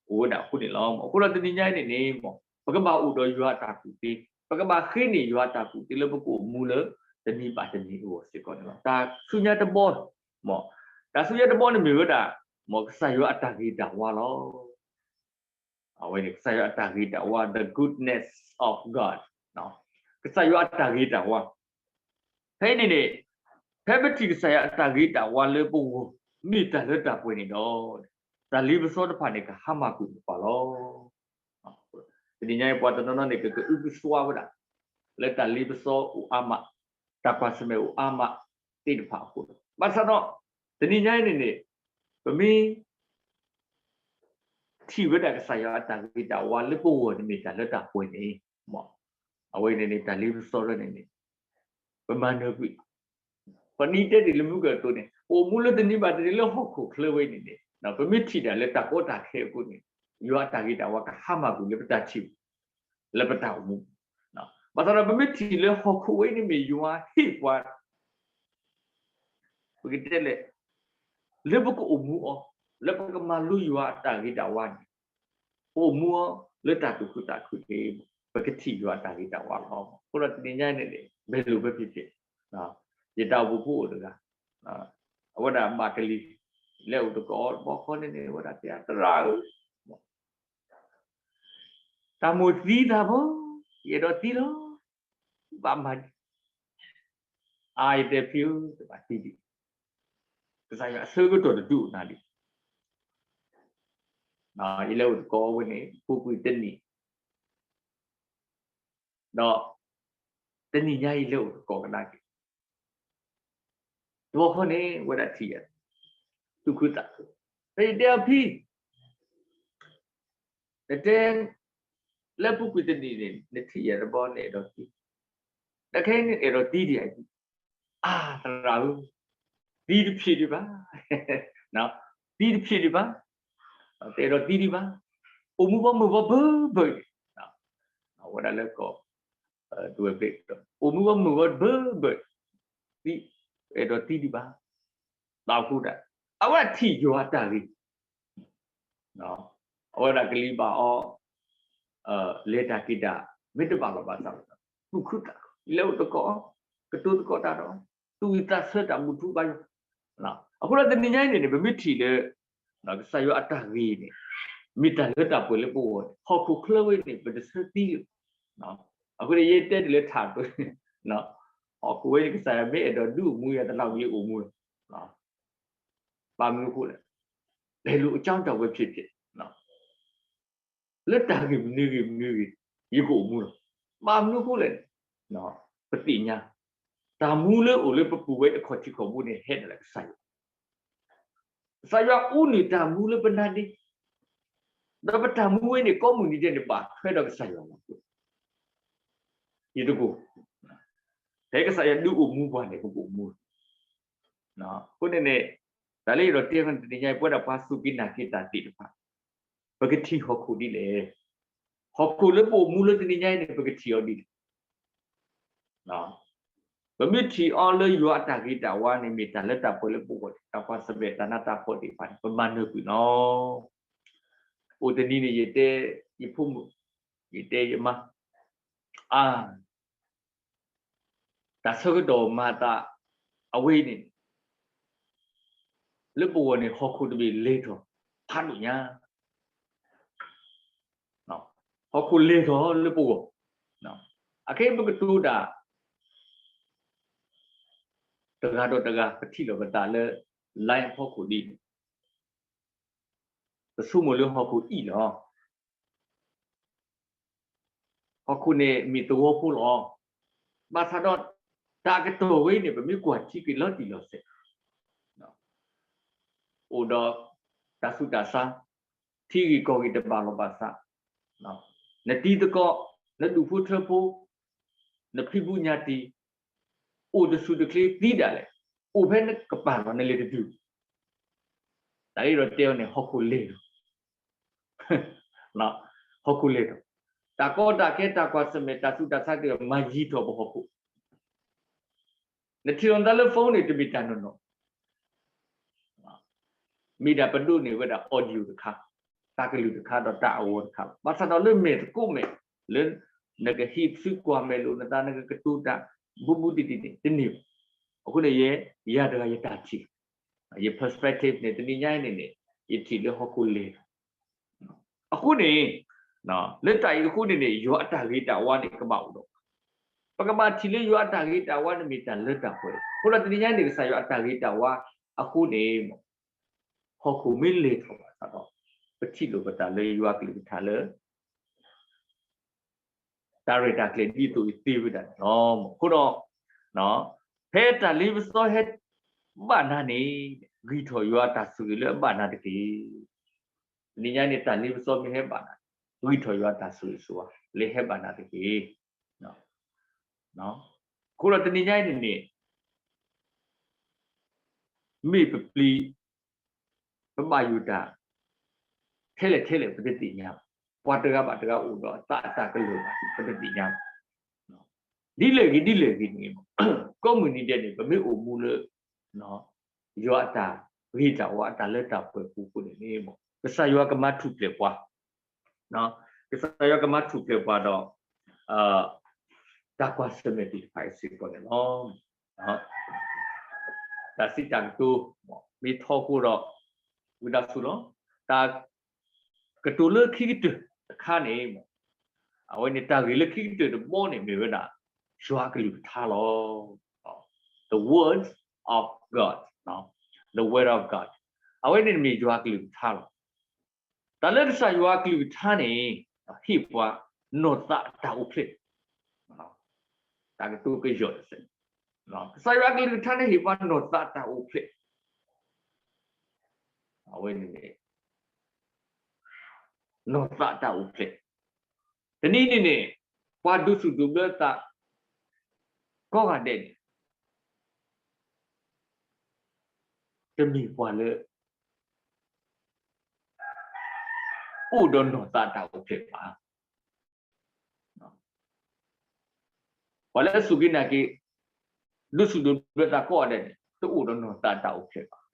အိၣ်ဝဲဒၣ်အဃိန့ၣ်လီၤ. အဃိဒီးတနံၤညါအံၤန့ၣ်န့ၣ် ပကဘၣ်အိၣ်ဒီးယွၤအတၢ်ကူၣ်သ့, ပကဘၣ်ဃ့န့ၢ်ယွၤအတၢ်ကူၣ်သ့လၢပကအိၣ်မူလၢတနံၤဘၣ်တနံၤအဂီၢ်စ့ၢ်ကီးန့ၣ်လီၤ. တၢ်ဆူညါတဘီ, တၢ်ဆူညါတဘီန့ၣ်မ့ၢ်ဝဲဒၣ် မ်ကစၢ်ယွၤအတၢ်ဂ့ၤတၢ်ဝါလီၤ. အဝဲန့ၣ် ကစၢ်ယွၤအတၢ်ဂ့ၤတၢ်ဝါ the goodness of God, ကစၢ်ယွၤအတၢ်ဂ့ၤတၢ်ဝါ, ဖဲအံၤန့ၣ်န့ၣ် ဖဲပထံၣ်ကစၢ်ယွၤအတၢ်ဂ့ၤတၢ်ဝါလၢပဂီၢ် မ့ၢ်တၢ်လၢတၢ်ပှဲၤန့ၣ်ဒီး တၢ်လ့ပစီတဖၣ်န့ၣ် ကဟါမၢ်ကွံာ်ပှၤလီၤ. တနံၤညါအံၤပှၤတနီၤနီၤန့ၣ် ကကအုကစွါဝဲဒၣ် လၢတၢ်လ့ပစီအိၣ်အါမး, တၢ်ကွၢ်ဆၢၣ်မဲာ်အိၣ်အါမးသ့ၣ်တဖၣ်အဃိလီၤ. ဘၣ်ဆၣ်ဒီး တနံၤညါအံၤန့ၣ်န့ၣ် ပမ့ၢ် ထံၣ်ဝဲဒၣ်ကစၢ်ယွၤအတၢ်ဂ့ၤတၢ်ဝါလၢပဂီၢ်န့ၣ်မ့ၢ်တၢ်လၢတၢ်ပှဲၤန့ၣ်, အဝဲန့ၣ်န့ၣ် တၢ်လ့ပစီတဖၣ်န့ၣ်န့ၣ် ပမၤနၢၤကွံာ်, ပနံၤတဲတ့ၢ်လၢမုၢ်ကတိၤန့ၣ် ပအိၣ်မူလၢတနံၤဘၣ်တနံၤလၢဟီၣ်ခိၣ်ချၢဝဲအံၤန့ၣ်န့ၣ် ပမ့ၢ်ထံၣ်တၢ်လၢတၢ်ကီတၢ်ခဲအဃိန့ၣ် ယွၤအတၢ်ဂ့ၤတၢ်ဝါကဟါမၢ်ကွံာ်လၢပတၢ်ထံၣ် လၢပတၢ်အိၣ်မူ, ဘၣ်ဆၣ်ဒီးပမ့ၢ်ထံၣ်လၢဟီၣ်ခိၣ်ဝဲအံၤန့ၣ်မ့ၢ်ယွၤဟ့ၣ်ပှၤ ပကတဲလဲၣ်, လၢပကအိၣ်မူအီၤ, လၢပကမၤလိယွၤအတၢ်ဂ့ၤတၢ်ဝါန့ၣ်, ပအိၣ်မူအီၤလၢတၢ်သူၣ်ခုသးခုန့ၣ် ပကထံၣ်ယွၤအတၢ်ဂ့ၤတၢ်ဝါလီၤ. အဃိဒီးတနံၤညါအံၤန့ၣ် မ့ၢ်လိၣ်ဘၣ်ဖဲဖဲ ယတၢ်အိၣ်ဖှိၣ်ဖိအိၣ်တဂၤ, အဝဲဒၣ်ဘၣ်ကလံၤ လဲၤအိၣ်သကိးတဘျီဃီန့ၣ်န့ၣ် အဝဲဒၣ်တဲ သရၣ်ဧၢ, တၢ်မိၣ်သံသးဘၣ်, ယအဲၣ်ဒိးသံလီၤ, ဘၣ်မၤဒ် အါ ယတဲဖံဧၢ တဘၣ်သံဒံး, ကစၢ်ယွၤအဆၢကတီၢ်တဒုးအိၣ်နၤဒံး, ယလဲၤအိၣ်သကိးဝဲန့ၣ် ပူၤကွံာ်တနံၣ်, ဒီး တနံၣ်ညါယလဲၤအိၣ်သကိးကဒါက့ၤ, တဘျီဃီန့ၣ် ဝဲဒၣ်ထံၣ်ယၤ, သူၣ်ခုသးခု, ဖဲယတဲအီၤဖံ နတဲ လၢပူၤကွံာ်တနံၣ်န့ၣ် နထံၣ်ယၤတဘျီ နအဲၣ်ဒိးသံ, တၢ်ခဲအံၤန့ၣ် အဲၣ်ဒိးသံဒံးဧါ, အါ သရၣ်ဧၢ, သံတဖျ့ဒံးဘၣ်, သံတဖျ့ဒံးဘၣ်, တအဲၣ်ဒိးသံဒံးဘၣ်, အိၣ်မူဘီမုၢ်ဘီဘၢဘၢ, ဝဲဒၣ်လၢကီၢ် တဝဲၢ်ဘ့ၣ် အိၣ်မူဘီမုၢ်ဘီဘၢဘၢ, အဲၣ်ဒိးသံဒံးဘၣ်, ဘၣ်ဃိဒၣ် အဝဲဒၣ်ထံၣ်ယွၤအတၢ်ဂ့ၤ, အဝဲဒၣ်ကလံၤဘၣ်အီၤ, လဲၤတၢ်က့ၤတၢ် မ့ၢ်တဘၣ်လီၤဘၣ်စးဘၣ်, သူၣ်ခုသးခု လဲၤအိၣ်သကိး, ကတိၤသကိးတၢ်ဒီး သူၣ်ဝံၣ်သးဆၢတၢ်ဘူၣ်ထူဘါယွၤ, အဃိဒီးတနံၤညါအံၤန့ၣ်န့ၣ် ပမ့ၢ်ထံၣ်လၢ ကစၢ်ယွၤအတၢ်ဂ့ၤန့ၣ် မ့ၢ်တၢ်လၢတၢ်ပှဲၤလၢပဂီၢ်န့ၣ် ဟီၣ်ခိၣ်ချၢဝဲန့ၣ် ပတဆၢသံလၢၤ, အဃိန့ၣ် ယတဲတ့ၢ်လၢထးတိၤ, ဟီၣ်ခိၣ်ဝဲန့ၣ် ကစၢ်ယွၤမ့ၢ်အဲၣ်ဒိးဒုးအိၣ်မူယၤ တလၢ်ဝံၤအိၣ်မူလီၤ, ဘၣ်မနုၤအဃိလဲၣ်, ဘယ်လိုအကြောင်းကြောင့်ပဲဖြစ်ဖြစ် လၢတၢ်ဂ့ၢ်မနုၤဂ့ၤမနုၤဂ့ၤ ယကအိၣ်မူလီၤ. ဘၣ်မနုၤအဃိလဲၣ်န့ၣ် ပသ့ၣ်ညါ တၢ်မူလၢအိၣ်လၢပပူၤဝဲအခီၣ်ထံးခီၣ်ဘိန့ၣ် ဟဲဒၣ်လၢကစၢ်ယွၤ, ကစၢ်ယွၤအူနုၢ်တၢ်မူလၢပနါဒ့, ဒီးပတၢ်မူဝဲန့ၣ် ကိးမုၢ်နံၤဒဲးန့ၣ် ဘၣ်ထွဲဒီးကစၢ်ယွၤလီၤ. ယတကိး ဖဲကစၢ်ယွၤဒုးအိၣ်မူပှၤန့ၣ် ပကအိၣ်မူလီၤ. အဃိန့ၣ်န့ၣ် တၢ်လၢယအဲၣ်ဒိးတဲဃီန့ၣ် တနံၤညါအံၤ ပဝဲဒၣ်ပှၤစူၢ်က့ၤနာ်က့ၤတၢ်သ့ၣ်တဖၣ် ပကထံၣ်ဟီၣ်ခိၣ်ဒ်လဲၣ်, ဟီၣ်ခိၣ်လၢပအိၣ်မူလၢတနံၤညါအံၤန့ၣ် ပကထံၣ်အီၤဒ်လဲၣ်, ပမ့ၢ်ထံၣ်အီၤလၢယွၤအတၢ်ဂ့ၤတၢ်ဝါန့ၣ် မ့ၢ်တၢ်လၢတၢ်ပှဲၤလၢပဂီၢ်န့ၣ် တၢ်ကွၢ်ဆၢၣ်မဲာ်တၢ်နးတၢ်ဖှီၣ်သ့ၣ်တဖၣ်န့ၣ် ပမၤနၢၤကွံာ်လီၤ. အိၣ်တနံၤန့ၣ် ယတဲယဖိမုၣ်, ယတဲယမါ, အါ တၢ်ဆၢကတီၢ်မၤသးအဝဲန့ၣ် လၢပဂီၢ်န့ၣ် ဟီၣ်ခိၣ်တဘ့ၣ်လဲၤထီၣ်ဖးဒိၣ်ညါ, ဟီၣ်ခိၣ်လဲၤထီၣ်လၢပဂီၢ်, အခဲအံၤပကတိၤတၢ် တဂၤဒီးတဂၤ ပထံၣ်လိာ်ပသးလၢ line အဖီခိၣ်ဒ်န့ၣ် ပဆိကမိၣ်လၢဟီၣ်ခိၣ်အံၣ်လီၤ. ဟီၣ်ခိၣ်န့ၣ်မ့ၢ်သဝီဖိလီၤ. ဘၣ်ဆၣ်ဒီး တၢ်ကတိၤဝဲအံၤန့ၣ် ပမ့ၢ်ကွၢ်ထံက့ၤလီၤတံၢ်လီၤဆဲး, အိၣ်ဒီးတၢ်ဆူးတၢ်ဆါ, ထံဂ့ၢ်ကီၢ်ဂ့ၢ်တဘၣ်လီၤဘၣ်စး, နတံၤသကိး, နဒူၣ်ဖိထၢဖိ, နဖံးဘူးညၣ်တံၢ်, အိၣ်တဆူၣ်တချ့သံဒၣ်လဲာ်, အိၣ်ဖဲနကပၤလီၤ နလဲၤတတုၤ, တၢ်အံၤဒီးတဲအီၤန့ၣ် ဟီၣ်ခိၣ်လဲၤလီၤ. ဟီၣ်ခိၣ်လဲၤထီၣ်, တၢ်ကီတၢ်ခဲ တၢ်ကွၢ်ဆၢၣ်မဲာ် တၢ်ဆူးတၢ်ဆါသ့ၣ်တဖၣ် မၤယံၤထီၣ်ပဟီၣ်ခိၣ်, နထံၣ်လိာ်နသးလၢ phone န့ၣ် တမ့ၢ်တၢ်နီၢ်နီၢ် မ့ၢ်ဒၣ်ပဒိးန့ၢ်ဝဲဒၣ် audio တခါ, တၢ်ကလုၢ်တခါဒီးတၢ်အဂီၤတခါလီၤ. ဘၣ်ဆၣ်ဒီးလၢမဲာ်သကိးမဲာ်, လၢနကဟံးစုကွၢ်မဲာ်လိာ်နသး နကကတိၤတၢ် ဘူးဘူးတံၢ်တံၢ်န့ၣ် တန့ၢ်ဘၣ်. အဃိန့ၣ် ယဲ ယၤတဂၤယတၢ်ထံၣ်, ယ perspective န့ၣ် တနံၤညါအံၤန့ၣ်န့ၣ် ယထံၣ်လၢဟီၣ်ခိၣ်လဲၤလီၤ. အဃိန့ၣ် လၢတၢ်အံၤအဃိန့ၣ်န့ၣ် ယွၤအတၢ်ဂ့ၤတၢ်ဝါန့ၣ် ကဘၣ်အိၣ်ဒီးပှၤ, ပကဘၣ်ထံၣ်လၢယွၤအတၢ်ဂ့ၤတၢ်ဝါန့ၣ် မ့ၢ်တၢ်လၢတၢ်ပှဲၤလီၤ. အဃိဒီးတနံၤညါန့ၣ် ကစၢ်ယွၤအတၢ်ဂ့ၤတၢ်ဝါအဃိန့ၣ် ဟီၣ်ခိၣ်မ့ၢ်လဲၤထီၣ်ဘၣ်ဆၣ်ဒီး ပထံၣ်လိာ်ပသးလၢယွၤကလုၢ်ကထါလၢ တၢ်ရဲၣ်တၢ်ကျဲၤဒ်သိးအံၤသ့ဝဲဒၣ်န့ၣ်လီၤ. အဃိဒီး ဖဲတၢ်လ့ပစီဟဲဘၣ်နၤန့ၣ် ဂံၢ်ထီၣ်ယွၤအတၢ်ဆိၣ်ဂ့ၤလၢအဘၣ်နၤတက့ၢ်. တနံၤညါန့ၣ် တၢ်လ့ပစီမ့ၢ်ဟဲဘၣ်နၤန့ၣ် ဂံၢ်ထီၣ်ယွၤအတၢ်ဆိၣ်ဂ့ၤဆိၣ်ဝါလၢဟဲဘၣ်နၤတက့ၢ်. အဃိဒီးတနံၤညါအံၤန့ၣ်န့ၣ် မ့ၢ်ပပျံၤ ပဘၣ်ယိၣ်တၢ် ထဲလဲၣ်ထဲလဲၣ် ပတသ့ၣ်ညါဘၣ်. ပှၤတဂၤဘၣ်တဂၤအိၣ်ဒီးအသးအတၢ်ကလုၢ်ဘၣ် ပတသ့ၣ်ညါဘၣ်. ဒ်လဲၣ်ဂ့ၤဒ်လဲၣ်ဂ့ၤန့ၣ် ကိးမုၢ်နံၤဒဲးန့ၣ် ပမ့ၢ်အိၣ်မူလၢ ယွၤအတၢ်ဂ့ၤတၢ်ဝါ အတၢ်လၢတၢ်ပှဲၤပူၤအဃိန့ၣ်န့ၣ် ကစၢ်ယွၤကမၤထူၣ်ဖျဲးပှၤ ကစၢ်ယွၤကမၤထူၣ်ဖျဲးပှၤဒီး တၢ်ကွၢ်ဆၢၣ်မဲာ်သ့ၣ်တဖၣ်အံၤစ့ၢ်ကီးန့ၣ်လီၤ. တၢ်စံးတၢ်ကတိၤ မ့ၢ်ထီဃိဒီး ဝံသးစူၤလီၤ. တၢ်ကတိၤလၢခံကတၢၢ်တခါန့ၣ် အဝဲန့ၣ်တၢ်ဂ့ၢ်လၢခံကတၢၢ်တဘီန့ၣ် မ့ၢ်ဝဲဒၣ် ယွၤအကလုၢ်ကထါလီၤ. The word of God, the word of God. အဝဲန့ၣ်မ့ၢ်ယွၤအကလုၢ်ကထါလီၤ. တၢ်လၢကစၢ်ယွၤအကလုၢ်ကထါန့ၣ် ဟ့ၣ်ပှၤနီၢ်သးအတၢ်အိၣ်ဖျဲၣ်, တၢ်ကတိၤကယီၣ်တစဲး, ကစၢ်ယွၤအကလုၢ်ကထါန့ၣ် ဟ့ၣ်ပှၤနီၢ်သးအတၢ်အိၣ်ဖျဲၣ်, အဝဲန့ၣ် နီၢ်သးအတၢ်အိၣ်ဖျဲၣ်, တနံၤန့ၣ်န့ၣ် ပှၤဒိးစူၣ်ဒိးဘျၢသး ကိးဂၤဒဲးန့ၣ် တမ့ၢ်ပှၤလၢ အိၣ်ဒီးနီၢ်သးတၢ်အိၣ်ဖျဲၣ်ဘၣ်. ပှၤလၢအစူၢ်က့ၤနာ်က့ၤ ဒိးစူၣ်ဒိးဘျၢသးကိးဂၤဒဲးန့ၣ် တအိၣ်ဒီးနီၢ်သးတၢ်အိၣ်ဖျဲၣ်ဘၣ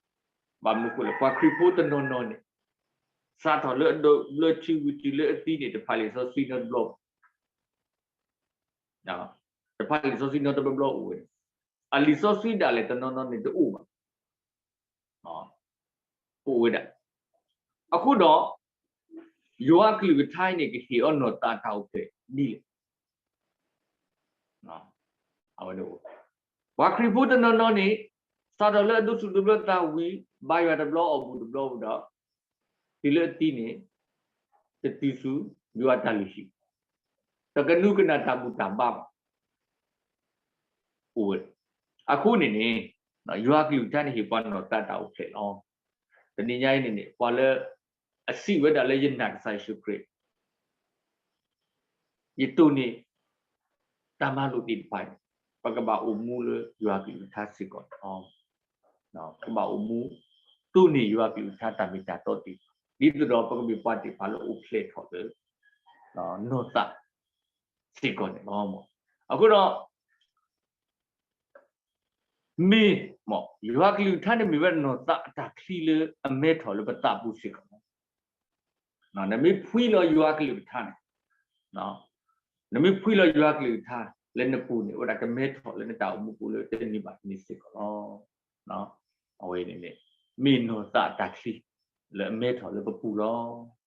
်. ဘၣ်မနုၤအဃိလဲၣ်, ပှၤခရံာ်ဖိတနီၤနီၤန့ၣ် စးထီၣ်လၢအဒိးဘျၢထံဝံၤတုၤလၢအသံန့ၣ် တဖးလံာ်စီဆှံနီတဘျီ တဖးလံာ်စီဆှံနီတဘျီဘျီအိၣ်ဝဲ, အလံာ်စီဆှံဒၣ်လဲာ်တနီၤနီၤန့ၣ်တအိၣ်ဘၣ်, အိၣ်ဝဲဒၣ်. အဃိဒီး ယွၤအကလုၢ်ကထါအံၤန့ၣ် ကဟ့ၣ်အီၤနီၢ်သးတၢ်အိၣ်ဖျဲၣ်ဒ်လဲၣ်. ပှၤခရံာ်ဖိတနီၤနီၤန့ၣ် စးထီၣ်လၢအဒိးစူၣ်ဒိးဘျၢသးဝံၤ ဘါယွၤတဘျီအီၣ်ဘူၣ်တဘျီဝံၤဒီး တုၤလၢအသံန့ၣ် တတုၤဆူယွၤအတၢ်လုၢ်ဟံၣ်, တကနူၤကနၣ်တၢ်ဘူၣ်တၢ်ဘါဘၣ်. အိၣ်ဝဲ, အဃိန့ၣ်န့ၣ် ယွၤအကလုၢ်ကထါန့ၣ် ဟ့ၣ်ပှၤနီၢ်သးတၢ်အိၣ်ဖျဲၣ်လီၤ. တနံၤညါအံၤန့ၣ်န့ၣ် ပှၤလၢ အစံးဝဲဒၣ်လၢယနာ်ကစၢ်ယ့ၣ်ၡူးခရံာ် ယတိၢ်န့ၢ် တၢ်မၤလိာ်သ့ၣ်တဖၣ်န့ၣ် ပကဘၣ်အိၣ်မူလၢယွၤအကလုၢ်ကထါစ့ၢ်ကီးန့ၣ်လီၤ. ပကဘၣ်အိၣ်မူ တိၢ်န့ၢ်ယွၤအကလုၢ်ကထါတၢ်မ့ၢ်တၢ်တီသ့ၣ်တဖၣ် ဒ်သိးဒီးပကမ့ၢ်ပှၤသ့ၣ်တဖၣ်လၢအိၣ်ဖျဲၣ်ထီၣ်လၢ နီၢ်သးစ့ၢ်ကီးန့ၣ်လီၤ. အဃိဒီး မ့ၢ်, ယွၤကလုၢ်ကထါန့ၣ်မ့ၢ်ဝဲဒၣ်နီၢ်သးအတၢ်ချံလၢအမဲထီၣ်လၢပသးပူၤစ့ၢ်ကီးလီၤ. နမ့ၢ်ဖှံလီၤယွၤကလုၢ်ကထါန့ၣ်, နမ့ၢ်ဖှံလီၤယွၤကလုၢ်ကထါလၢနပူၤန့ၣ် အိၣ်ဝဲဒၣ်ကမဲထီၣ်လၢနတၢ်အိၣ်မူပူၤလၢတနံၤဘၣ်တနံၤစ့ၢ်ကီးလီၤ. အဝဲန့ၣ်န့ၣ် မ့ၢ်နီၢ်သးအတၢ်ချံလၢအမဲထီၣ်လၢပပူၤလီၤ.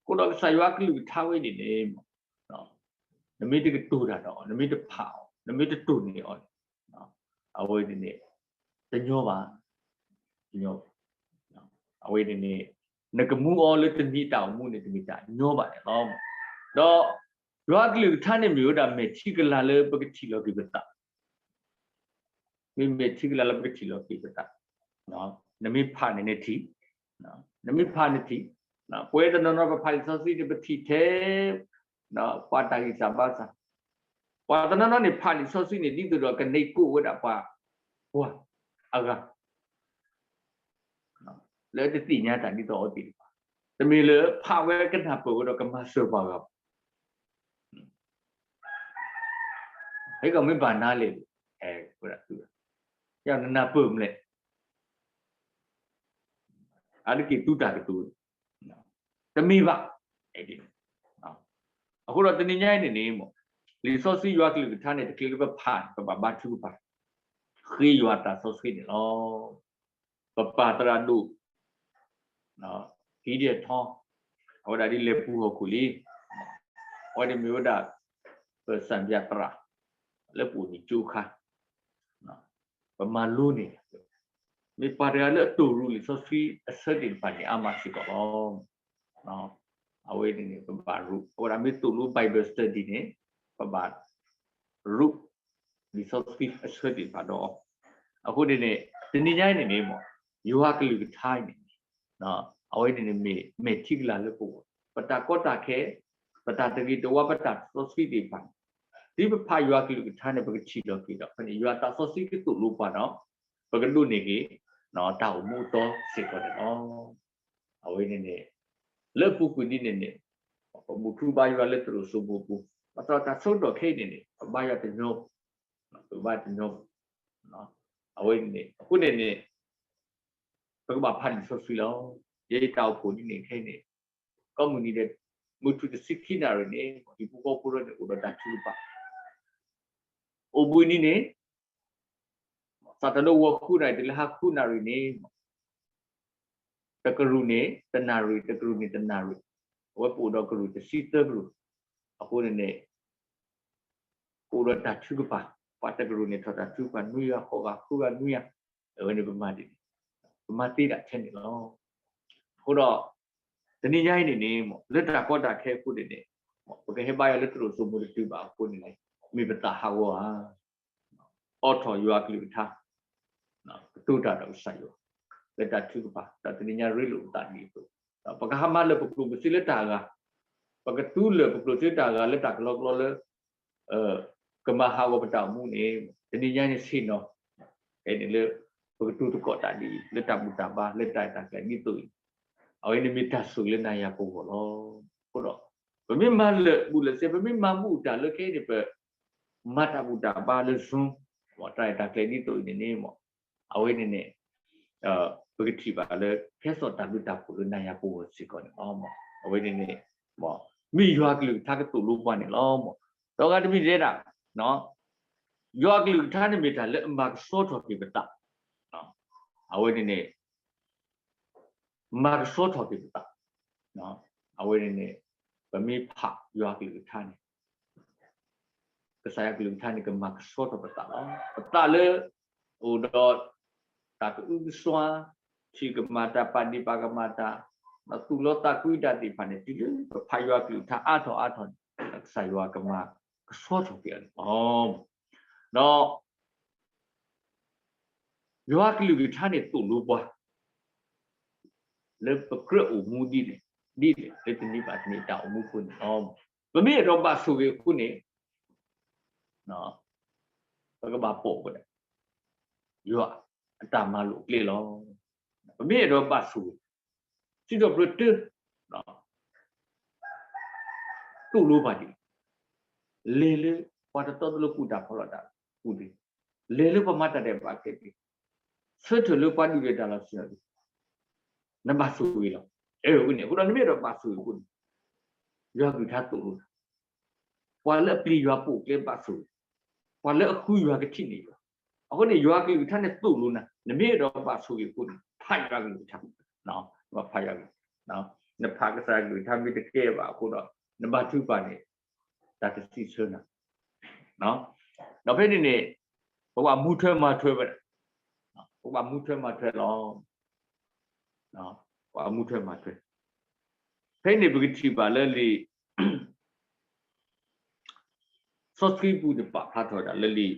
အဃိဒီးကစၢ်ယွၤကလုၢ်ကထါဝဲန့ၣ်န့ၣ် နမ့ၢ်တကတိၤတၢ်ဒီးအီၤ, နမ့ၢ်တဖးအီၤ, နမ့ၢ်တတိၢ်န့ၢ်အီၤန့ၣ်, အဝဲန့ၣ်န့ၣ် တညီဘၣ်, တညီဘၣ်. အဝဲန့ၣ်န့ၣ် နကမူအီၤလၢတနံၤတၢ်အိၣ်မူန့ၣ် တမ့ၢ်တၢ်ညီဘၣ်န့ၣ်လီၤ. ဒီးယွၤကလုၢ်ကထါန့ၣ်မ့ၢ်ဝဲဒၣ်မဲာ်ထံကလၤလၢပကထံၣ်လီၤက့ၤပသး မ့မ့ၢ်ထံကလၤလၢပကထံၣ်လီၤက့ၤပသး, နမ့ၢ်ဖးန့ၣ်နထံၣ်, နမ့ၢ်ဖးနထံၣ်, ပဝဲတနီၤနီၤပဖးလံာ်စီဆှံန့ၣ် ပထံၣ်ထဲ ပှၤတၢ်ဂံၢ်စၢ်ဘါစၢ်, ပှၤတနီၤနီၤန့ၣ် ဖးလံာ်စီဆှံန့ၣ် ဒ်သိးဒီးကန့ၢ်ကိးဝဲဒၣ်ပှၤ ပှၤအဂၤ လၢတသ့ၣ်ညါတၢ်ဒ်သိးအီၤသ့ၣ်တဖၣ်, တမ့ၢ်လၢဖးဝဲကနၢ်ပၢၢ်ဝဲဒီးကမၤစၢၤပှၤဂၤဘၣ်. ဟဲကီးမ့ၢ်ဘၣ်နၤလဲၣ်, နနၢ်ပၢၢ်မလဲၣ်, အါတက့ၢ်သူတၢ်ကတိၤ, တမ့ၢ်ဘၣ်. အဃိဒီးတနံၤညါအံၤန့ၣ်န့ၣ် လံာ်စီဆှံယွၤကလုၢ်ကထါန့ၣ် တချုးလၢပဖးန့ၣ် ပဘၣ်ဘါထုကဖၣ် ဃ့ယွၤအသးစီဆှံန့ၣ်လီၤ. ပပၢ်သရၣ်ဒိၣ် ဟံးဒဲးထီ အဝဲဒၣ်ဒ်လဲၤပူၤဟီၣ်ခိၣ်လံ, အဝဲန့ၣ်မ့ၢ်ဝဲဒၣ် ပစၣ်ဘၢၣ်သရၣ် လၢပအိၣ်န့ၣ်ကၠိခါ, ပမၤလိန့ၢ် မ့ၢ်ပှၤတဂၤလၢအတိၢ်ရူးလံာ်စီဆှံအဆၢသ့ၣ်တဖၣ်န့ၣ် အါမးစ့ၢ်ကီးလီၤ. အဝဲန့ၣ်န့ၣ် ပဘၣ်ရူး, အဝဲဒၣ်မ့ၢ်သိၣ်လိ Bible study န့ၣ် ပဘၣ်ရူး လံာ်စီဆှံအဆၢသ့ၣ်တဖၣ်ဒီး, အဃိန့ၣ်န့ၣ် တနံၤညါအံၤန့ၣ်န့ၣ် ယွၤကလုၢ်ကထါအံၤန့ၣ် အဝဲန့ၣ်န့ၣ်မ့ၢ်မဲာ်ထံကလၤလၢပဂီၢ်, ပတၢ်ကီတၢ်ခဲ, ပတၢ်တဂ့ၤတဝါ ပတၢ်စီဆှံသ့ၣ်တဖၣ်န့ၣ် ဒ်ပဖးယွၤကလုၢ်ကထါန့ၣ် ပကထံၣ်လီၤက့ၤဒီး ဖဲန့ၣ် ယွၤသးစီဆှံကသိၣ်လိပှၤဒီး ပကဒိးန့ၢ်က့ၤ တၢ်အိၣ်မူအတီစ့ၢ်ကီးန့ၣ်လီၤ. အဝဲန့ၣ်န့ၣ် လၢအပူၤကွံာ်ဒ်န့ၣ်န့ၣ် ပဘူၣ်ထူဘါယွၤလၢသရိာ်စိမိၤပူၤ, ဘၣ်ဆၣ်တၢ်ဆၢကတီၢ်ခဲအံၤန့ၣ်န့ၣ် ပဘါယွၤတညီ, ပဘါတညီ, အဝဲန့ၣ် အဃိန့ၣ်န့ၣ် ပကဘၣ်ဖးလံာ်စီဆှံလီၤ. ယဲယတၢ်အိၣ်ဖှိၣ်ဒ်န့ၣ်ခဲအံၤန့ၣ် ကိးမုၢ်နံၤဒဲး မုၢ်ထူၣ်တဆံခံနၣ်ရံၣ်န့ၣ် ဟံၣ်ဖိဃီဖိန့ၣ် အိၣ်ဒီးတၢ်ထုကဖၣ်, အိၣ်ဘှံးနံၤန့ၣ် စးထီၣ်လၢဂီၤဃုနၣ်ရံၣ် တုၤလၢဟါဃုနၣ်ရံၣ်န့ၣ် တကရူၢ်န့ၣ် တနၣ်ရံၣ်, တကရူၢ်န့ၣ် တနၣ်ရံၣ်, အဝဲပအိၣ်ဒီးကရူၢ်တဆံသၢကရူၢ်, အဃိန့ၣ်န့ၣ် ကအိၣ်ဒီးတၢ်ထုကဖၣ်, ပှၤတကရူၢ်န့ၣ် ထီၣ်တၢ်ထုကဖၣ် နွံဂၤ ဃိးဂၤ ဃုဂၤ နွံဂၤ, အဝဲန့ၣ်ပမၤဒ်န့ၣ်, ပမၤသ့ဒၣ်ထဲန့ၣ်လီၤ. အဃိဒီး တနံၤညါအံၤန့ၣ်န့ၣ် လၢတၢ်ကီတၢ်ခဲအဃိန့ၣ်န့ၣ် ပကဟဲဘါယွၤလၢသရိာ်စိမိၤတတုၤဘၣ်အဃိန့ၣ်န့ၣ် မ့ၢ်ပသးဟးဂီၤဧါ, အိးထီၣ်ယွၤအကလုၢ်ကထါ, ကတိၤတၢ်ဒီးကစၢ်ယွၤ လၢတၢ်ထုကဖၣ် တၢ်တနံၤညါရ့လိာ်ပသးဒ်အသိး, ပကဟးမၤလၢာ်ပကျိၣ်ပစ့လၢတၢ်အဂၤ, ပကသူလၢာ်ပကျိၣ်စ့တၢ်အဂၤလၢတၢ်ကလီကလီလၢ ကမၤဟးဂီၤပတၢ်အိၣ်မူန့ၣ် တနံၤညါန့ၣ်ဆ့ၣ်နီၤ, ဖဲန့ၣ်လၢ ပကတိၤသကိးတၢ်ဒ်အံၤ လၢတၢ်ဘူၣ်တၢ်ဘါ လၢတၢ်ရဲၣ်တၢ်ကျဲၤဒ်သိးအံၤ, အဝဲန့ၣ်မ့ၢ်တၢ်ဆိၣ်ဂ့ၤလၢနၤယၤပဂီၢ်လီၤ. အဃိဒီး ပမ့ၢ်မၤလၢာ်ဘူးလၢာ်စ့ၢ်, ပမ့ၢ်မၤဘူၣ်တၢ်လၢခဲအံၤန့ၣ် ပ မၤတၢ်ဘူၣ်တၢ်ဘါလၢ Zoom တၢ်ရဲၣ်တၢ်ကျဲၤဒ်သိးအံၤန့ၣ်န့ၣ် အဝဲန့ၣ်န့ၣ် ပကထံၣ်ဘၣ်လၢ ကဲသိးတၢ်ဘျုးတၢ်ဖှိၣ်လၢနၤယၤပဂီၢ်စ့ၢ်ကီးန့ၣ်လီၤ. အဝဲန့ၣ်န့ၣ် မ့ၢ်ယွၤကလုၢ်ကထါကသိၣ်လိပှၤန့ၣ်လီၤ. ဒီးဂၤတမံၤတဲဒၣ် ယွၤကလုၢ်ကထါန့ၣ်မ့ၢ်တၢ်လၢအမၤကဆှီထီၣ်က့ၤပသး, အဝဲန့ၣ်န့ၣ် မၤကဆှီထီၣ်က့ၤပသး, အဝဲန့ၣ်န့ၣ် ပမ့ၢ်ဖးယွၤကလုၢ်ကထါန့ၣ် ကစၢ်ယွၤကလုၢ်ကထါန့ၣ် ကမၤကဆှီထီၣ်ပသးလီၤ. ပသးလၢ အိၣ်ဒီး တၢ်ကအုကစွါ, ထံၣ်ကမၣ်တၢ် ပာ်ဒံးပာ်ကမၣ်တၢ်, ဒီးသူၣ်လီသးကွံတၢ်သ့ၣ်တဖၣ်န့ၣ် တုၤလၢပဖးယွၤကလုၢ်ကထါအါထီၣ်အါထီၣ်န့ၣ် ကစၢ်ယွၤကမၤကဆှီထီၣ်က့ၤအီၤန့ၣ်လီၤ. ဒီး ယွၤကလုၢ်ကထါန့ၣ်သိၣ်လိပှၤ လၢပကြၢးအိၣ်မူဒ်လဲၣ်, ဒ်လဲၣ် လၢတနံၤဘၣ်တနံၤတၢ်အိၣ်မူအဃိန့ၣ်လီၤ. ပမ့ၢ်အဲၣ်ဒိးဘၣ်ဆိၣ်ဂ့ၤအဃိန့ၣ် ပကဘၣ်ပိာ်ဝဲဒၣ် ယွၤအတၢ်မၤလိာ်အကျဲလီၤ. ပမ့ၢ်အဲၣ်ဒိးဘၣ်ဆိၣ်ဂ့ၤ စံးထီၣ်ပတြၢၤ သိၣ်လိပှၤဒ်လဲၣ်, လဲၤလၢပှၤတတီတလိၤကူၣ်တၢ်ဖီၣ်လိာ်တၢ်ကူၣ်တၢ် လဲၤလၢပှၤမၤတၢ်ဒဲးဘးခဲလၢာ်, ဆၢထၢၣ်လၢပှၤဒုၣ်ဒါတၢ်လီၢ်ဆ့ၣ်နီၤ, နဘၣ်ဆိၣ်ဂ့ၤလီၤ. အဝဲန့ၣ် အဃိဒီးနမ့ၢ်အဲၣ်ဒိးဘၣ်ဆိၣ်ဂ့ၤအဃိန့ၣ်, ယွၤကလုၢ်ကထါသိၣ်လိနၤ, ပှၤလၢအပျံၤယွၤပိာ်ကျဲဘၣ်ဆိၣ်ဂ့ၤ, ပှၤလၢအဃုယွၤကထံၣ်န့ၢ်ယွၤ, အဃိန့ၣ် ယွၤကလုၢ်ကထါန့ၣ်သိၣ်လိနၤ, နမ့ၢ်အဲၣ်ဒိးဘၣ်ဆိၣ်ဂ့ၤအဃိန့ၣ် ဖးယွၤကလုၢ်ကထါ, ဖးယွၤကလုၢ်, နဖးကစၢ်ယွၤကလုၢ်ကထါမ့ၢ်တကဲဘၣ်အဃိဒီး နဘါထုကဖၣ်န့ၣ် တၢ်တစံးဆၢနၤ ဒီးဖဲန့ၣ်န့ၣ် ပကဘၣ်မူထွဲမၤထွဲဝဲဒၣ်, ပကဘၣ်မူထွဲမၤထွဲလီၤ. ပကဘၣ်မူထွဲမၤထွဲ, ဖဲန့ၣ်ပကထံၣ်ဘၣ်လၢလံာ် စီဆှံပူၤန့ၣ် ပာ်ဖျါထီၣ်ဝဲဒၣ်လၢလံာ်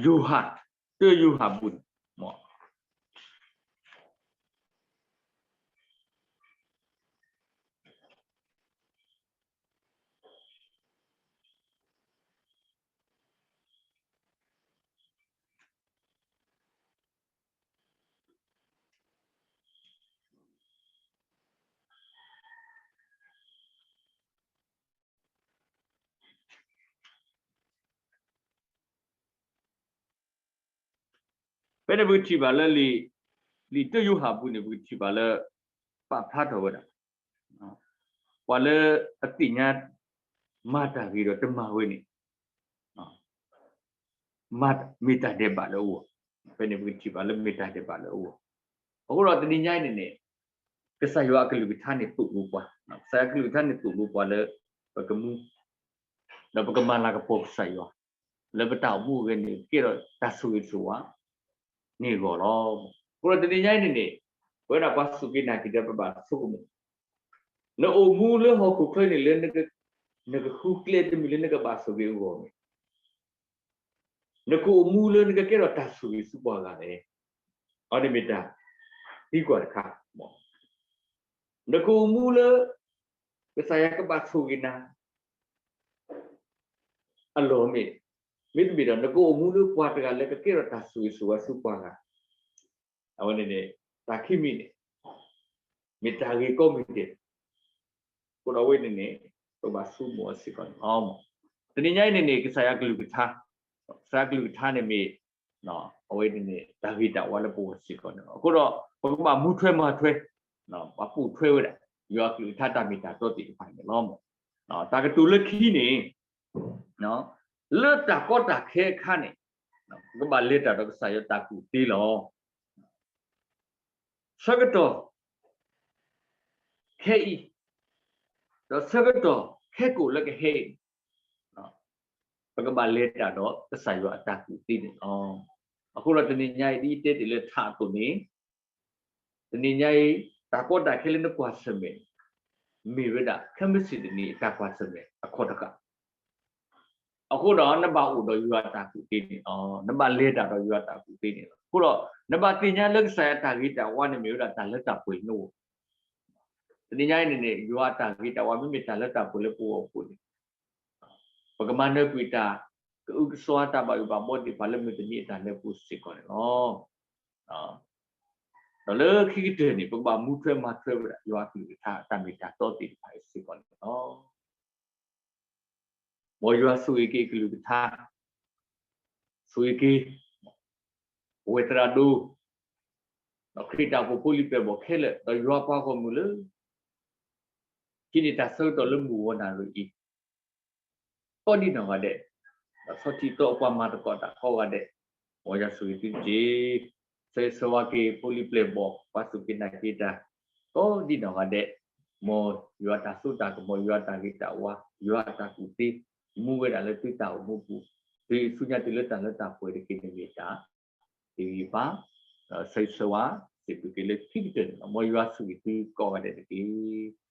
ယိၤဟၣ်, တၢယိၤဟၣ်ပူၤန့ၣ် ဖဲန့ၣ်ပကထံၣ်ဘၣ်လၢလံာ်, လံာ်တၢယိၤဟၣ်ပူၤန့ၣ် ပကထံၣ်ဘၣ်လၢ ပာ်ဖျါထီၣ်ဝဲဒၣ် ပှၤလၢအသ့ၣ်ညါ မၤတၢ်ဂ့ၤဒီးတမၤဝဲန့ၣ် မ့ၢ်တၢ်ဒဲးဘးလၢအဂီၢ်, ဖဲန့ၣ်ပကထံၣ်ဘၣ်လၢမ့ၢ်တၢ်ဒဲးဘးလၢအဂီၢ်, အဃိဒီးတနံၤညါအံၤန့ၣ်န့ၣ် ကစၢ်ယွၤအကလုၢ်ကထါန့ၣ်သိၣ်လိပှၤ, ကစၢ်ယွၤအကလုၢ်ကထါန့ၣ်သိၣ်လိပှၤလၢ ပကမူ ဒီးပကမၤလၤကပီၤကစၢ်ယွၤ လၢပတၢ်အိၣ်မူအဂ့ၢ်န့ၣ် ကကဲထီၣ်တၢ်ဆိၣ်ဂ့ၤဆိၣ်ဝါ န့ၣ်အဂီၢ်လီၤ. အဃိဒီးတနံၤညါအံၤန့ၣ်န့ၣ် ပဝဲဒၣ်ပှၤစူၢ်က့ၤနာ်က့ၤဒီးပဘၣ်ဆိကမိၣ်, နအိၣ်မူလၢဟီၣ်ခိၣ်ချၢန့ၣ်လၢ နကဃုကျဲတမံၤလၢနကဘၣ်ဆိၣ်ဂ့ၤအဂီၢ်န့ၣ် နကအိၣ်မူလၢနကကဲထီၣ်တၢ်ဆိၣ်ဂ့ၤဆူပှၤဂၤလဲၣ်. အန့ၣ်မ့ၢ်တၢ်သံကွၢ်တခါ, နကအိၣ်မူလၢ ကစၢ်ယွၤကဘၣ်ဆိၣ်ဂ့ၤနၤ အလီၢ်မ့ၢ်, မ့တမ့ၢ်ဒီး နကအိၣ်မူလၢပှၤတဂၤလၢကကဲထီၣ်တၢ်ဆိၣ်ဂ့ၤဆိၣ်ဝါဆူပှၤဂၤ, အဝဲန့ၣ်န့ၣ် တၢ်ခံမံၤန့ၣ် မ့ၢ်တၢ်ဂ့ၢ်ကီမံၤဒဲး, အဃိဒီးအဝဲန့ၣ်န့ၣ် ပဘၣ်ဆိကမိၣ်အီၤစ့ၢ်ကီးန့ၣ်လီၤ. တနံၤညါအံၤန့ၣ်န့ၣ် ကစၢ်ယွၤကလုၢ်ကထါ, ကစၢ်ယွၤကလုၢ်ကထါန့ၣ်မ့ၢ် အဝဲန့ၣ်န့ၣ် တၢ်ဂ့ၤတၢ်ဝါလၢပဂီၢ်စ့ၢ်ကီးန့ၣ်လီၤ. အဃိဒီး ပကဘၣ်မူထွဲမၤထွဲ, ပာ်ပိာ်ထွဲဝဲဒၣ် ယွၤကလုၢ်ကထါတၢ်မ့ၢ်တၢ်တီသ့ၣ်တဖၣ်န့ၣ်လီၤ. တၢ်ကတိၤလၢခံန့ၣ် လၢတၢ်ကီတၢ်ခဲအခါန့ၣ် ပကဘၣ်လဲၤတၢ်ဒီးကစၢ်ယွၤတၢ်ကူၣ်သ့လီၤ. ဆၢကတီၢ်ခဲအံၤ ဒီးဆၢကတီၢ်ခဲကိာ်လၢကဟဲအံၤန့ၣ် ပကဘၣ်လဲၤတၢ်ဒီးကစၢ်ယွၤအတၢ်ကူၣ်သ့န့ၣ်လီၤ. အဃိဒီးတနံၤညါအံၤ ဒ်ယတဲတ့ၢ်လၢထးအသိးန့ၣ် တနံၤညါအံၤ တၢ်ကီတၢ်ခဲလၢနကွၢ်ဆၢၣ်မဲာ်န့ၣ် မ့ၢ်ဝဲဒၣ်ခဲမုၢ်ဆ့ၣ်တနံၤအတၢ်ကွၢ်ဆၢၣ်မဲာ်အခီၣ်တဃၣ် အဃိဒီးနဘၣ်အိၣ်ဒီးယွၤအတၢ်ကူၣ်သ့န့ၣ်လီၤ. နဘၣ်လဲၤတၢ်ဒီးယွၤအတၢ်ကူၣ်သ့န့ၣ်လီၤ. အဃိဒီး နဘၣ်သ့ၣ်ညါလၢကစၢ်ယွၤအတၢ်ဂ့ၤတၢ်ဝါန့ၣ်မ့ၢ်ဝဲဒၣ်တၢ်လၢတၢ်ပှဲၤလၢနဂီၢ်, တနံၤညါအံၤန့ၣ်န့ၣ် ယွၤအတၢ်ဂ့ၤတၢ်ဝါမ့မ့ၢ်တၢ်လၢတၢ်ပှဲၤလၢပဂီၢ်အဃိန့ၣ် ပကမၤနၢၤကွံာ်တၢ် ကအုကစွါတၢ်ဘၣ်ယိၣ်ဘၣ်ဘီသ့ၣ်တဖၣ်လၢမုၢ်တနံၤအတၢ်လၢပူၤစ့ၢ်ကီးန့ၣ်လီၤ. ဒီးလၢခံကတၢၢ်န့ၣ် ပကဘၣ်မူထွဲမၤထွဲဝဲဒၣ် ယွၤအကလုၢ်ကထါတၢ်မ့ၢ်တၢ်တီသ့ၣ်တဖၣ်အံၤစ့ၢ်ကီးန့ၣ်လီၤ. မ်ယွၤဆိၣ်ဂ့ၤက့ၤအကလုၢ်ကထါ, ဆိၣ်ဂ့ၤက့ၤ ပဝဲသရၣ်ဒိၣ်, ဒီးခရံာ်တၢ်အိၣ်ဖှိၣ်ဖိလံၤပျဲၢ်ဘီၣ်ခဲလၢာ် ဒီးယွၤပှၤဂီၢ်မုၢ်လၢ ဟံးန့ၢ်တၢ်ဆၢကတီၢ်လၢမုၢ်ဂီၤနၣ်ရံၣ်အံၤ ကိးဒံးနီၢ်ဂၤဒဲး, ဒီးဆီၣ်ထံၣ်သီအပှၤမၤသကိးတၢ်ကိးဂၤဒဲး, မ်ယွၤဆိၣ်ဂ့ၤသုတက့ၢ်. ဆၢဂ့ၤဆၢဝါက့ၤဖိလံၤပျဲၢ်ဘီၣ် ပှၤစူၢ်က့ၤနာ်က့ၤတၢ် ကိးဒံးနီၢ်ဂၤဒဲး, မ်ယွၤတၢ်စိတၢ်ကမီၤ ယွၤအတၢ်ဂ့ၤတၢ်ဝါ ယွၤအတၢ်ကူၣ်သ့ မူဝဲဒၣ်လၢသုတၢ်အိၣ်မူပူၤ, သုဆူညါတုၤလၢတၢ်လၢတၢ်ပှဲၤတက့ၢ်န့ၣ်မ့ၢ်တၢ် တဂ့ၤဘၣ်, ဒီးဆၢဂ့ၤဆၢဝါ စံးဘျုးက့ၤလၢခံကတၢၢ်န့ၣ်လီၤ. မ်ယွၤဆိၣ်ဂ့ၤသုကိးဂၤဒဲးတက့ၢ်.